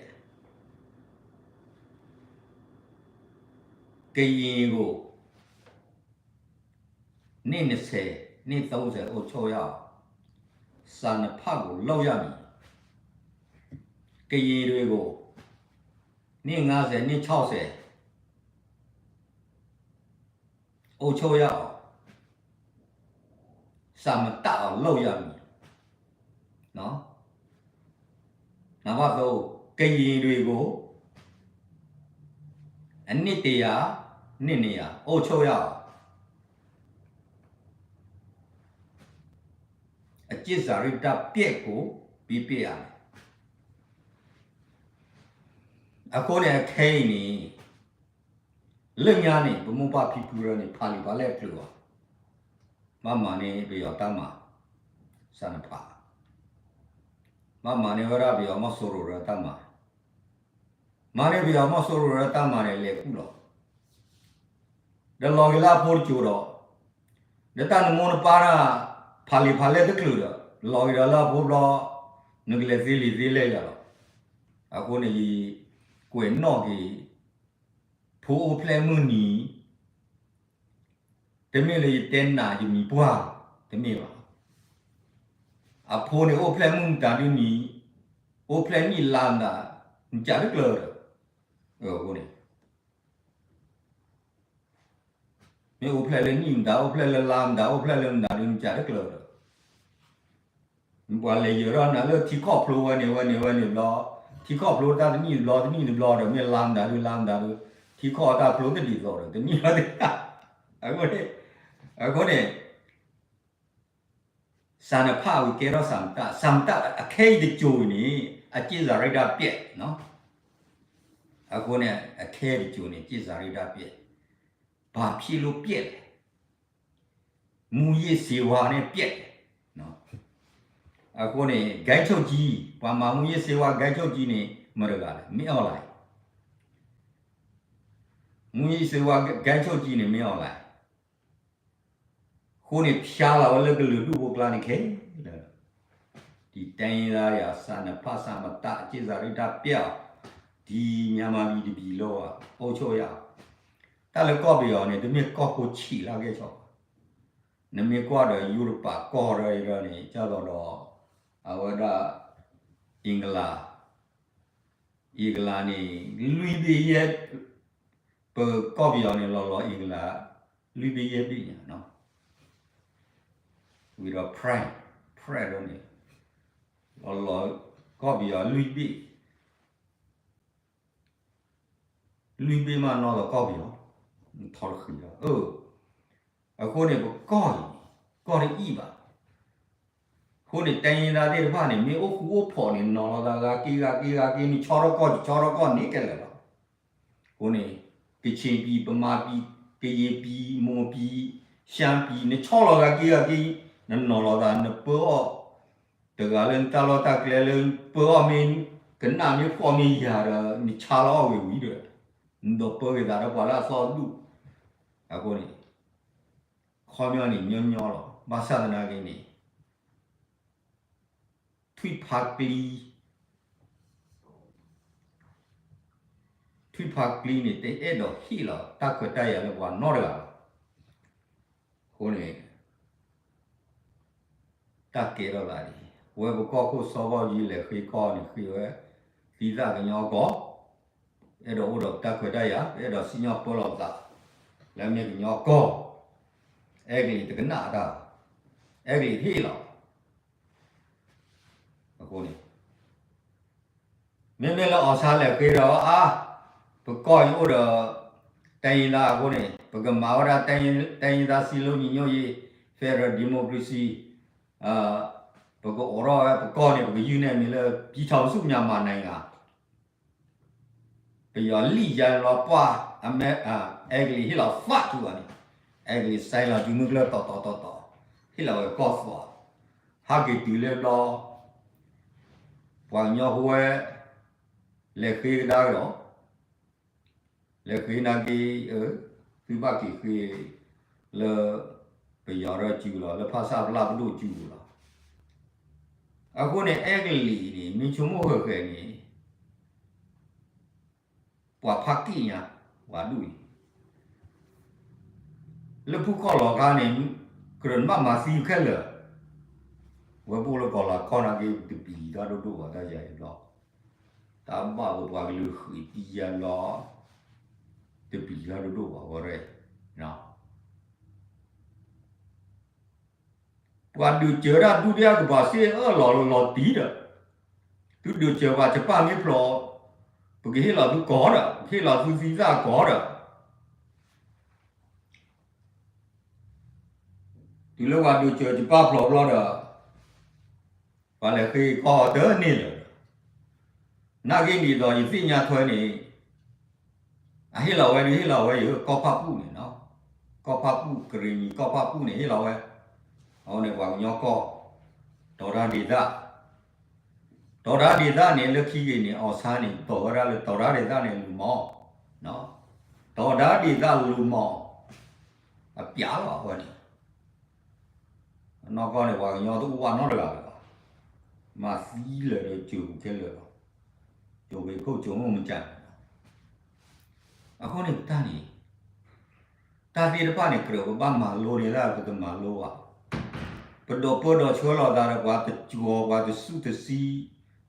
ကရင်ကို နှစ်နှစ်ဆယ် နှစ်သုံးဆယ် အုပ်ချုပ်ရအောင် စာနှစ်ဖတ်ကို လုပ်ရမည်. ကရင်တွေကို နှစ်ငါးဆယ် နှစ်ခြောက်ဆယ် အုပ်ချုပ်ရအောင် စာမတတ်အောင် လုပ်ရမည်. နော်။ နံပါတ်သုံး ကရင်တွေကို အနှစ်တစ်ရာ နှစ်နှစ်ရာ အုပ်ချုပ်ရအောင် အကျင့်စာရိတ္တပျက်ကို ပြီးပြရမယ်. အဃိန့ၣ် အခဲအံၤန့ၣ် လၢညါန့ၣ် ပမိၢ်ပၢ်ဖံဖုရၢန့ၣ် ဖးလံာ်ဖးလဲၢ်တချုးဘၣ်. ဘၣ်မၤန့ၢ်ပယီၤတၢ်မၤ, စးနဖး, ဘၣ်မၤန့ၢ်ဝဲဒၣ်ပယီၤမီၢ်စိရိၤဒီးတၢ်မၤ, မၤန့ၢ်ပယီၤမီၢ်စိရိၤဒီးတၢ်မၤန့ၣ် လဲၤကူၣ်လီၤ, ဒီးလီၤက့ၤလၢအဖိတစိၤဒီး, ဒီးတၢ်နမိၢ်နပၢ်တၢ် ဖးလံာ်ဖးလဲၢ်တချုးဒီး လီၤက့ၤဒီးလၢအဖိဘျီ, နကလဲၤသ့လံာ်သ့လဲၢ်ယၤလီၤ. အဃိန့ၣ် ယကွဲးနီၣ်က့ၤ ဖိအိၣ်ဖျဲၣ်မုၢ်နံၤ တမ့ၢ်လၢယတဲနးယမံၤပှၢ်, တမ့ၢ်ဘၣ်. အဖိန့ၣ်အိၣ်ဖျဲၣ်မုၢ်မတၤဒုနံၤ, အိၣ်ဖျဲၣ်နံၣ်လါမတၤ, နစံးတကျၢၤဒီး, အဃိန့ၣ် မ့ၢ်အိၣ်ဖျဲၣ်လၢနံၣ်မတၤ, အိၣ်ဖျဲၣ်လၢလါမတၤ, အိၣ်ဖျဲၣ်လၢမတၤဒု နစံးတကျၢၤဒီး ပှၤလဲၤယၢၤထီၣ်နၤလၢထံခီၣ်ဖျိဝဲန့ၣ် ဝဲန့ၣ် ဝဲန့ၣ်ဘျီ, ထံခီၣ်ဖျိတၢ်တနံၣ်တဘျီ တနံၣ်တဘျီဒီး မ့ၢ်လါမတၤဒု လါမတၤဒု, ထံခီၣ်အတၢ်ဖျိတဒ်သိးဒီး တနံၣ်ဘျီတနံၣ်, အဃိန့ၣ်, အဃိန့ၣ် စးနဖးဝံၤကဲထီၣ်စးမတၢ်, စးမတၢ်အခဲအံၤတစိၤအံၤန့ၣ် အကျင့်စာရိတ္တပျက်, အဃိန့ၣ် အခဲအံၤတစိၤန့ၣ် ကျင့်စာရိတ္တပျက်, ဘာဖြစ်လို့ပျက်လဲၣ်, မူးယစ်ဆေးဝါးန့ၣ်ပျက်, အဃိန့ၣ် ဂိုဏ်းချုပ်ကြီး, ပှၤမၤ မူးယစ်ဆေးဝါး ဂိုဏ်းချုပ်ကြီးန့ၣ် မတၤတဂၤလဲၣ်, မင်းအောင်လှိုင်, မူးယစ်ဆေးဝါး ဂိုဏ်းချုပ်ကြီးန့ၣ် မင်းအောင်လှိုင် အဃိန့ၣ် ဖျါလီၤဝဲလၢကလုာ်ဒူၣ်ဖိကျါန့ၣ်ခဲလၢာ်, ဒီတိုင်းရင်းသားတွေ စာနှစ်ဖတ်စာမတတ် အကျင့်စာရိတ္တပျက်အောင် ဒီမြန်မာပြည်တစ်ပြည်လုံး အုပ်ချုပ်ရအောင်, တၢ်လၢကီၢ်ပယီၤန့ၣ် တမ့ၢ်ကီၢ်ဖိဆံးလၢအဂဲၢ်ဆိးဘၣ်, နမ့ၢ်ကွၢ်ဒီးယူရပၤကီၢ်ဒီးအံၤဒီးန့ၣ် ကၢ်သိးဒီး အဝဲဒၣ် အင်္ဂလၣ် အင်္ဂလၣ်န့ၣ် လွံၢ်ဘ့ၣ်ယဲၢ်, ပကီၢ်ပယီၤန့ၣ် လီၤလီၤအင်္ဂလၣ် လွံၢ်ဘ့ၣ်ယဲၢ်ဘ့ၣ်ညါနီၤ, ဝံၤဒီး French, French ဒီးန့ၣ် လီၤလီၤ ကီၢ်ပယီၤလွံၢ်ဘ့ၣ် လွံၢ်ဘ့ၣ်မးနီၢ်လီၤကီၢ်ပယီၤ, ထီတဃံလီၤ, အဃိန့ၣ် ပကီၢ်အံၤန့ၣ် ကီၢ်တအံၣ်ဘၣ်, အဃိန့ၣ် တိုင်းရင်းသားသ့ၣ်တဖၣ်န့ၣ် မ့ၢ်အိၣ်ဃူအိၣ်ဖိးန့ၣ် နီၤလီၤသးဂၤက့ဂၤက့ဂၤက့ နဆီထီၣ်ကီၢ် ယဆီထီၣ်ကီၢ်န့ၣ်ကလဲာ်လီၤ, အဃိန့ၣ် ကချင်ပြည် ဗမာပြည် ကရင်ပြည် မွန်ပြည် ရှမ်းပြည် နဆီလီၤဂၤက့ဂၤက့, နနီၤလီၤသး နပၢအီၣ် တဂၤလၢနတၢ်လီၢ်တၢ်ကျဲလၢ ပၢအီၣ်မ့ၢ် ကနၣ်မ့ၢ်ဖှီၣ်မ့ၢ်ယာ်ဒီး နဆါလီၤအီၣ်ဝံၤဝံၤဒီး နဒိးပၢက့ၤသးဒီးပှၤလၢအသီအဒူၣ်, အဃိန့ၣ် ခီပညီန့ၣ် ညီညီလီၤ, ဘၣ်ဆၣ်သနာ်က့န့ၣ် ထွံၣ်ဖါကျံ ထွံၣ်ဖါကျံန့ၣ် တအဲၣ်ဒိးဟ့ၣ်လီၤ တၢ်ခွဲးတၢ်ယာ်လၢပှၤနီတဂၤဘၣ်, အဃိန့ၣ် တၢ်ကဲထီၣ်သးဒ်အံၤ, ဝဲပကီၢ်ခိၣ်စီၤဘၣ်အူကၠံလဲၤဃ့ကီၢ်န့ၣ် ဃ့ဝဲ သံသၣ်ကညီကီၢ်, အဲၣ်ဒိးအိၣ်ဒီးတၢ်ခွဲးတၢ်ယာ် အဲၣ်ဒိးစံၣ်ညီၣ်ပၢလီၤသး လၢမ့ၢ်ကညီကီၢ်, အဲကလံးတကနၣ်တၢ်, အဲကလံးဟ့ၣ်လီၤ အဃိန့ၣ် မ့မ့ၢ်လၢအီၣ်ဆါလဲၤဃ့ဒီးအါ, ပကီၢ်အံၤအိၣ်ဒီး တိုင်းရင်းသားအဃိန့ၣ် ပကမၤဝဲဒၣ် တိုင်းရင်းသားစည်းလုံးညီညွတ်ရေး Federal Democracy ပကအိးထီၣ်ဝဲပကီၢ်န့ၣ် ပကယုၢ်န့ၢ်မံၤလၢ ပြည်ထောင်စုမြန်မာနိုင်ငံ ပယီၤလံၣ်ယါလီၤပှၢ်, အဲကလံးဟ့ၣ်လီၤသးတုၤအီၤန့ၣ်, အဲကလံးစဲလီၤတုၤမုၢ်ကျၢၢ်တီတီတီတီ, ဟ့ၣ်လီၤဝဲကီၢ်သွး, ဟးက့ၤတုၤလၢဘျီ, ပှၤကညီဖိဝဲ, လဲၤဃ့ကဒါကဒီး, လဲၤဃ့နာ်က့, သုဘၣ်က့ၤဃ့, လၢ, ပယီၤဒီးစုလီၤ လၢဖဆပလပဒိၣ်စုလီၤ, အဃိန့ၣ် အဲကလံးန့ၣ် မ့ၢ်ဆိကမိၣ်ဃဲးဃဲးန့ၣ် ပှၤဖးက့ၣ်ညါ, ပှၤဒူၣ်အံၤ, လၢဖုခီၣ်လီၤခါန့ၣ်, ကြၢးနဘၣ်မၤသံခဲလၢာ်, ဝဲပအိၣ်လၢကီၢ်လၤခီနာ်က့ တပျံၤတၢ်ဒိၣ်ဒိၣ်ဘၣ်တၢ်ယၤအံၤဘျီ, တၢ်ဘၣ်ပပှၤကလုာ်ဃံးတံယါဘျီ, တပျံၤတၢ်ဒိၣ်ဒိၣ်ဘၣ်ဝဲရဲၣ် ပှၤဒုးစၢၤဒၣ်ဒုတိယကမ္ဘာစစ်အၢၣ်လီၤလီၤတံၢ်ဒီး, သုဒုးစၢၤပှၤ ယပၣ်မ့ၢ်ဖျိး, ပကဟ့ၣ်လီၤသုကီၢ်ဒီး ပကဟ့ၣ်လီၤသုသံသၣ်ကီၢ်ဒီး, တုၤလၢပှၤဒုးစၢၤယပၣ်ဖျိးဘျီဒီး, ပှၤလဲၤဃ့ကီၢ်တန့ၢ်လၢၤဒီး, နာ်က့ဒ်သိးယသ့ၣ်ညါထွဲန့ၣ် အဟ့ၣ်လီၤဝဲဒုးဟ့ၣ်လီၤဝဲယၤ ကီၢ်ဖၣ်ပူၣ်န့ၣ်နီၤ, ကီၢ်ဖၣ်ပူၣ် ကရ့ၣ်နံၤ ကီၢ်ဖၣ်ပူၣ်န့ၣ် ဟ့ၣ်လီၤဝဲ, အဝဲန့ၣ်ပှၤကညီကီၢ် တီၤတၢ်ဒ့သၣ်, တီၤတၢ်ဒ့သၣ်န့ၣ် လၢခံက့ၤန့ၣ် အီၣ်ဆါန့ၣ် တီၤဝဲဒၣ်လၢတီၤတၢ်ဒ့သၣ်န့ၣ်လူၤမီၢ်, တီၤတၢ်ဒ့သၣ်လူၤမီၢ်, အပျးလီၤအဝဲန့ၣ် နီၢ်ကီၢ်န့ၣ် ပှၤကညီတအိၣ်ဘၣ်နီတဂၤလၢၤဘၣ်, မၤသံလၢာ်ဒီးကၠိၤခဲလၢာ်လီၤ, ကၠိၤဂ့ၤခိၣ်ကၠိၤမိၢ်မကၢ်န့ၣ်လီၤ, အဃိန့ၣ်တၢ်န့ၣ် တၢ်သ့ၣ်တဖၣ်န့ၣ် ကြၢးပဘၣ်မၤလိန့ၣ်လၢပတမၤလိဘၣ်, ပဒိးပၢဒီးဆှၢလီၤသးဒီးပှၤတကၠီၤ ပှၤတစုတဆံ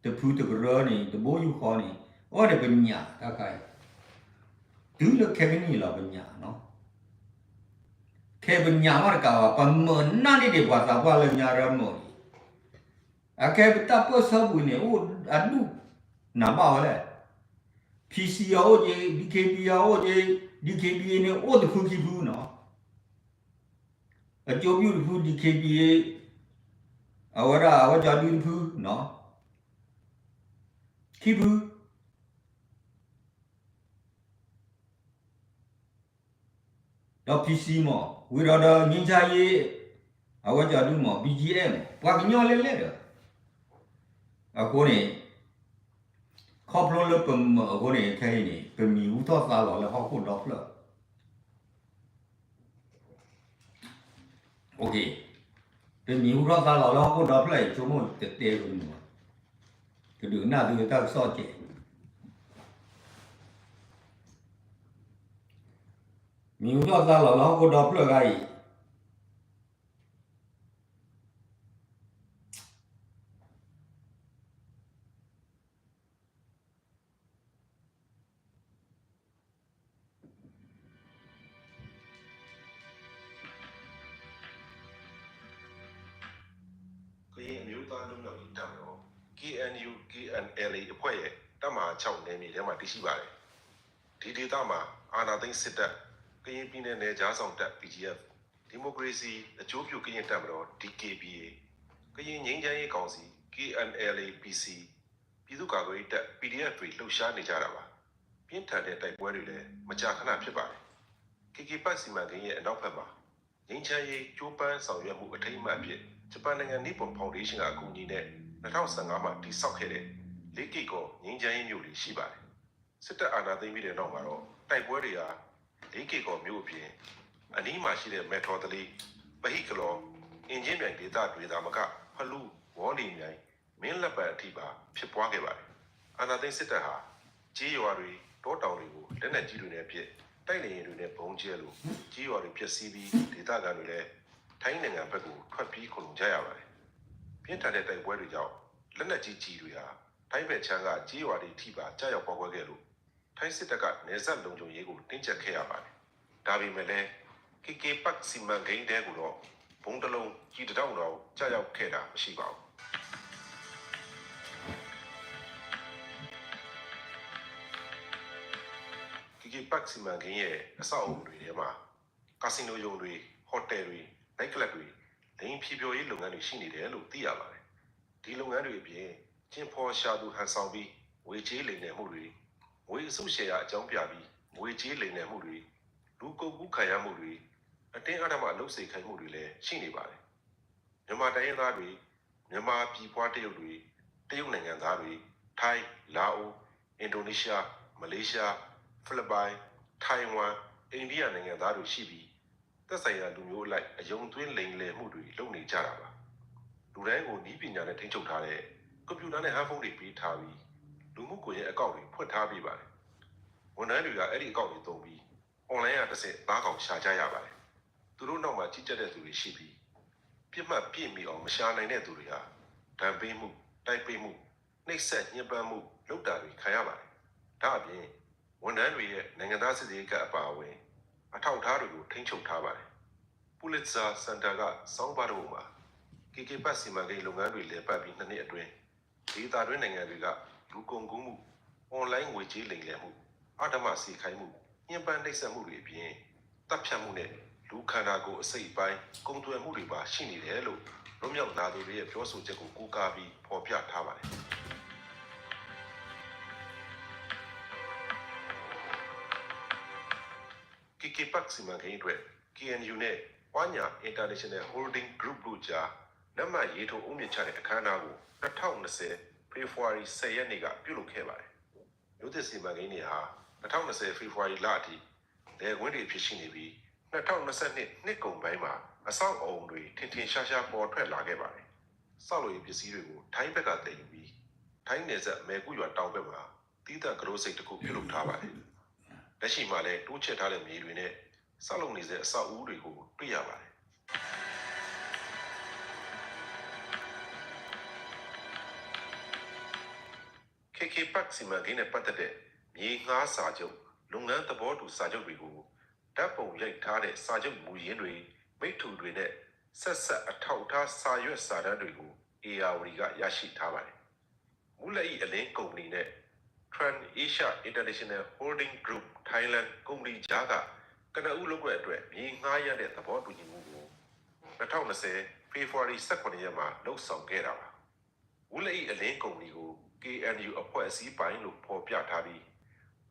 တဖုတကရၢန့ၣ် တဘိယူၢ်ဃီန့ၣ် အဝဲန့ၣ်ပညၣ်တၢ်ခါအံၤ တုၤလၢခဲကနံၣ်လီၤပညၣ်နီၤ, ခဲပညၣ်မးတကးဘၣ် ပမုာ်နၢ်န့ၢ်ဒံးပှၤသးပှၢ်လၢညါရၢမုာ်န့ၣ်, အခဲပတၢ်ပၢၢ်ဆၢပူၤန့ၣ် အိၣ်အဒူၣ်နၤဘၣ်ဝဲလဲၣ်, PC အအိၣ်က့ၤ DKBA အအိၣ်က့ၤ DKBA န့ၣ်အိၣ်တဖုခံဖုနီၤ, အကၠိပူၣ်တဖု DKBA အဝဲဒၣ်အဝဲကၠီဒုတဖုနီၤ, ခံဖု ဒီး PC မး ဝံၤဒီးဒီး ငြိမ်းချမ်းရေး အဝဲကၠီဒုမး BGF မး ပှၤကညီလဲၣ်လဲၣ်ဒီး အဃိန့ၣ် ခီဖျိလၢပမုာ်အဃိန့ၣ် ခဲအံၤန့ၣ် ပမံၤဟူထီၣ်သါလီၤလၢဟီၣ်ခိၣ်ဒီဖျၢၣ် ပမံၤဟူထီၣ်သါလီၤလၢဟီၣ်ခိၣ်ဒီဖျၢၣ်အံၤ ဆိကမိၣ်တတဲကမုာ်ဘၣ်, ကဒုးကနၣ်သုတၢ်ကစီၣ်ကဲး, မံၤဟူထီၣ်သါလီၤလၢဟီၣ်ခိၣ်ဒီဖျၢၣ်ဂၤအံၤ ကရင်အမျိုးသားလွတ်မြောက်ရေးတပ်မတော် KNU KNLA အဖွဲ့ရဲ့ တပ်မဟာခြောက်နယ်မြေထဲမှာတည်ရှိပါတယ်။ ဒီဒေသမှာအာဏာသိမ်းစစ်တပ်၊ ကရင်ပြည်နယ်နယ်ခြားစောင့်တပ် BGF၊ ဒီမိုကရေစီအကျိုးပြုကရင်တပ်မတော် DKBA၊ ကရင်ငြိမ်းချမ်းရေးကောင်စီ KNLA-PC၊ ပြည်သူ့ကာကွယ်ရေးတပ် PDF တွေလှုပ်ရှားနေကြတာပါ။ ပြင်းထန်တဲ့တိုက်ပွဲတွေလည်းမကြာခဏဖြစ်ပါတယ်။ KK Park စီမံကိန်းရဲ့အနောက်ဘက်မှာ ငြိမ်းချမ်းရေးကြိုးပမ်းဆောင်ရွက်မှုအထိမ်းအမှတ်အဖြစ် ဂျပန်နိုင်ငံ Nippon Foundation ကအကူအညီနဲ့ နှစ်ထောင်ဆယ့်ငါးမှာတည်ဆောက်ခဲ့တဲ့ လေးက့ကော်ငြိမ်းချမ်းရေးမြို့လေးရှိပါတယ်။ စစ်တပ်အာဏာသိမ်းပြီးတဲ့နောက်မှာတော့ တိုက်ပွဲတွေဟာ လေးက့ကော်မြို့အပြင် အနီးမှာရှိတဲ့ မဲထော်သလေး၊ ပဟိကလော်၊ အင်ကြင်းမြိုင်ဒေသတွေသာမက ဖလူ၊ ဝေါ်လ့ၤမြိုင်၊ မင်းလက်ပံအထိပါဖြစ်ပွားခဲ့ပါတယ်။ အာဏာသိမ်းစစ်တပ်ဟာ ကျေးရွာတွေ၊ တောတောင်တွေကို လက်နက်ကြီးတွေနဲ့ပစ်၊ တိုက်လေယာဉ်တွေနဲ့ဗုံးကြဲလို့ ကျေးရွာတွေပျက်စီးပြီး ဒေသခံတွေလည်း ထိုင်းနိုင်ငံဘက်ကို ထွက်ပြေးခိုလှုံကြရပါတယ်။ ပြင်းထန်တဲ့တိုက်ပွဲတွေကြောင့် လက်နက်ကြီးကျည်တွေဟာ ထိုင်းဘက်ခြမ်းက ကျေးရွာတွေထိပါကျရောက်ပေါက်ကွဲခဲ့လို့ ထိုင်းစစ်တပ်က နယ်စပ်လုံခြုံရေးကို တင်းကျပ်ခဲ့ရပါတယ်။ ဒါပေမဲ့လည်း KK Park စီမံကိန်းထဲကိုတော့ ဗုံးတစ်လုံး၊ ကျည်တစ်တောင့်တောင် ကျရောက်ခဲ့တာမရှိပါဘူး။ KK Park စီမံကိန်းရဲ့အဆောက်အအုံတွေထဲမှာ casino ရုံတွေ၊ ဟိုတယ်တွေ၊ night club တွေ၊ လိင်ဖြေဖျော်ရေးလုပ်ငန်းတွေရှိနေတယ်လို့သိရပါတယ်။ ဒီလုပ်ငန်းတွေအပြင် ကျင်ဖော်ရှာသူဟန်ဆောင်ပြီး ငွေကြေးလိမ်လည်မှုတွေ၊ ငွေအစုရှယ်ယာအကြောင်းပြပြီး ငွေကြေးလိမ်လည်မှုတွေ၊ လူကုန်ကူးခံရမှုတွေ၊ အတင်းအဓမ္မအလုပ်စေခိုင်းမှုတွေလည်းရှိနေပါတယ်။ မြန်မာတိုင်းရင်းသားတွေ၊ မြန်မာပြည်ဖွားတရုတ်တွေ၊ တရုတ်နိုင်ငံသားတွေ၊ ထိုင်း၊ လာအို၊ အင်ဒိုနီးရှား၊ မလေးရှား၊ ဖိလစ်ပိုင်၊ ထိုင်ဝမ်၊ အိန္ဒိယနိုင်ငံသားတွေရှိပြီး သက်ဆိုင်ရာလူမျိုးအလိုက် အယုံသွင်းလိမ်လည်မှုတွေလုပ်နေကြတာပါ။ လူတိုင်းကိုနည်းပညာနဲ့ထိန်းချုပ်ထားတဲ့ ကွန်ပျူတာနဲ့ဟန်းဖုန်းတွေပေးထားပြီး လူမှုကွန်ရက်အကောင့်တွေဖွင့်ထားပေးပါတယ်။ ဝန်ထမ်းတွေကအဲ့ဒီအကောင့်တွေသုံးပြီး online ကတဆင့်သားကောင်ရှာကြရပါတယ်။ သူတို့နောက်မှာကြီးကြပ်တဲ့သူတွေရှိပြီး ပစ်မှတ်ပြည့်မီအောင်မရှာနိုင်တဲ့သူတွေဟာ ဒဏ်ပေးမှု၊ တိုက်ပေးမှု၊ နှိပ်စက်ညှဉ်းပန်းမှုလုပ်တာတွေခံရပါတယ်။ ဒါ့အပြင် ဝန်ထမ်းတွေရဲ့နိုင်ငံသားစစ်ဆေးရေးကတ်အပါအဝင် အထောက်အထားတွေကိုထိန်းချုပ်ထားပါတယ်။ Pulitzer Center ကဆောင်းပါးတစ်ပုဒ်မှာ KK Park စီမံကိန်းလုပ်ငန်းတွေလည်ပတ်ပြီးနှစ်နှစ်အတွင်း ဒေသတွင်းနိုင်ငံတွေကလူကုန်ကူးမှု၊ online ငွေကြေးလိမ်လည်မှု၊ အဓမ္မစေခိုင်းမှု၊ ညှဉ်းပန်းနှိပ်စက်မှုတွေအပြင် သတ်ဖြတ်မှုနဲ့လူခန္ဓာကိုယ်အစိတ်အပိုင်းကုန်သွယ်မှုတွေပါရှိနေတယ်လို့လွတ်မြောက်လာသူတွေရဲ့ပြောဆိုချက်ကိုကိုးကားပြီးဖော်ပြထားပါတယ်။ KK Park စီမံကိန်းအတွက် KNU နဲ့ ပှၤညၣ် International Holding Group တို့ကြား လက်မှတ်ရေးထိုး အုန်းမြစ်ချတဲ့ အခမ်းအနားကို နှစ်ထောင့်နှစ်ဆယ် ဖေဖော်ဝါရီ ဆယ်ရက်နေ့က ပြုလုပ်ခဲ့ပါတယ်။ မျိုးသစ်စီမံကိန်းတွေဟာ နှစ်ထောင့်နှစ်ဆယ် ဖေဖော်ဝါရီလအထိ လယ်ကွင်းတွေအဖြစ် ရှိနေပြီး နှစ်ထောင့်နှစ်ဆယ့်နှစ် နှစ်ကုန်ပိုင်းမှာ အဆောက်အအုံတွေ ထင်ထင်ရှားရှား ပေါ်ထွက်လာခဲ့ပါတယ်။ ဆောက်လုပ်ရေးပစ္စည်းတွေကို ထိုင်းဘက်က သယ်ယူပြီး ထိုင်းနယ်စပ် မဲကုယွမ်တောင်ဘက်မှာ သီးသန့် ကရိစ့းတစ်ခု ပြုလုပ်ထားပါတယ်။ လက်ရှိမှာလည်း တိုးချဲ့ထားတဲ့ မြေတွေနဲ့ ဆောက်လုပ်နေဆဲ အဆောက်အဦးတွေကို တွေ့ရပါတယ်။ KK Park စီမံကိန်းနဲ့ ပတ်သက်တဲ့ မြေငှားစာချုပ် လုပ်ငန်းသဘောတူစာချုပ်တွေကို ဓာတ်ပုံရိုက်ထားတဲ့ စာချုပ်မူရင်းတွေ၊ မိတ္တူတွေနဲ့ ဆက်စပ်အထောက်အထား စာရွက်စာတမ်းတွေကို ဧရာဝတီက ရရှိထားပါတယ်။ မူးလဵအီႇ အလင်းကုမ္ပဏီနဲ့ Trans Asia International Holding Group Thailand ကုမ္ပဏီကြားက ကနဦးလုပ်ကွက်အတွက် မြေငှားရမ်းတဲ့ သဘောတူညီမှုကို နှစ်ထောင့်နှစ်ဆယ် ဖေဖော်ဝါရီ ဆယ့်ခုနစ်ရက်မှာ လုပ်ဆောင်ခဲ့တာပါ။ မူးလဵအီႇ အလင်းကုမ္ပဏီကို KNU အဖွဲ့အစည်းပိုင်လို့ ဖော်ပြထားပြီး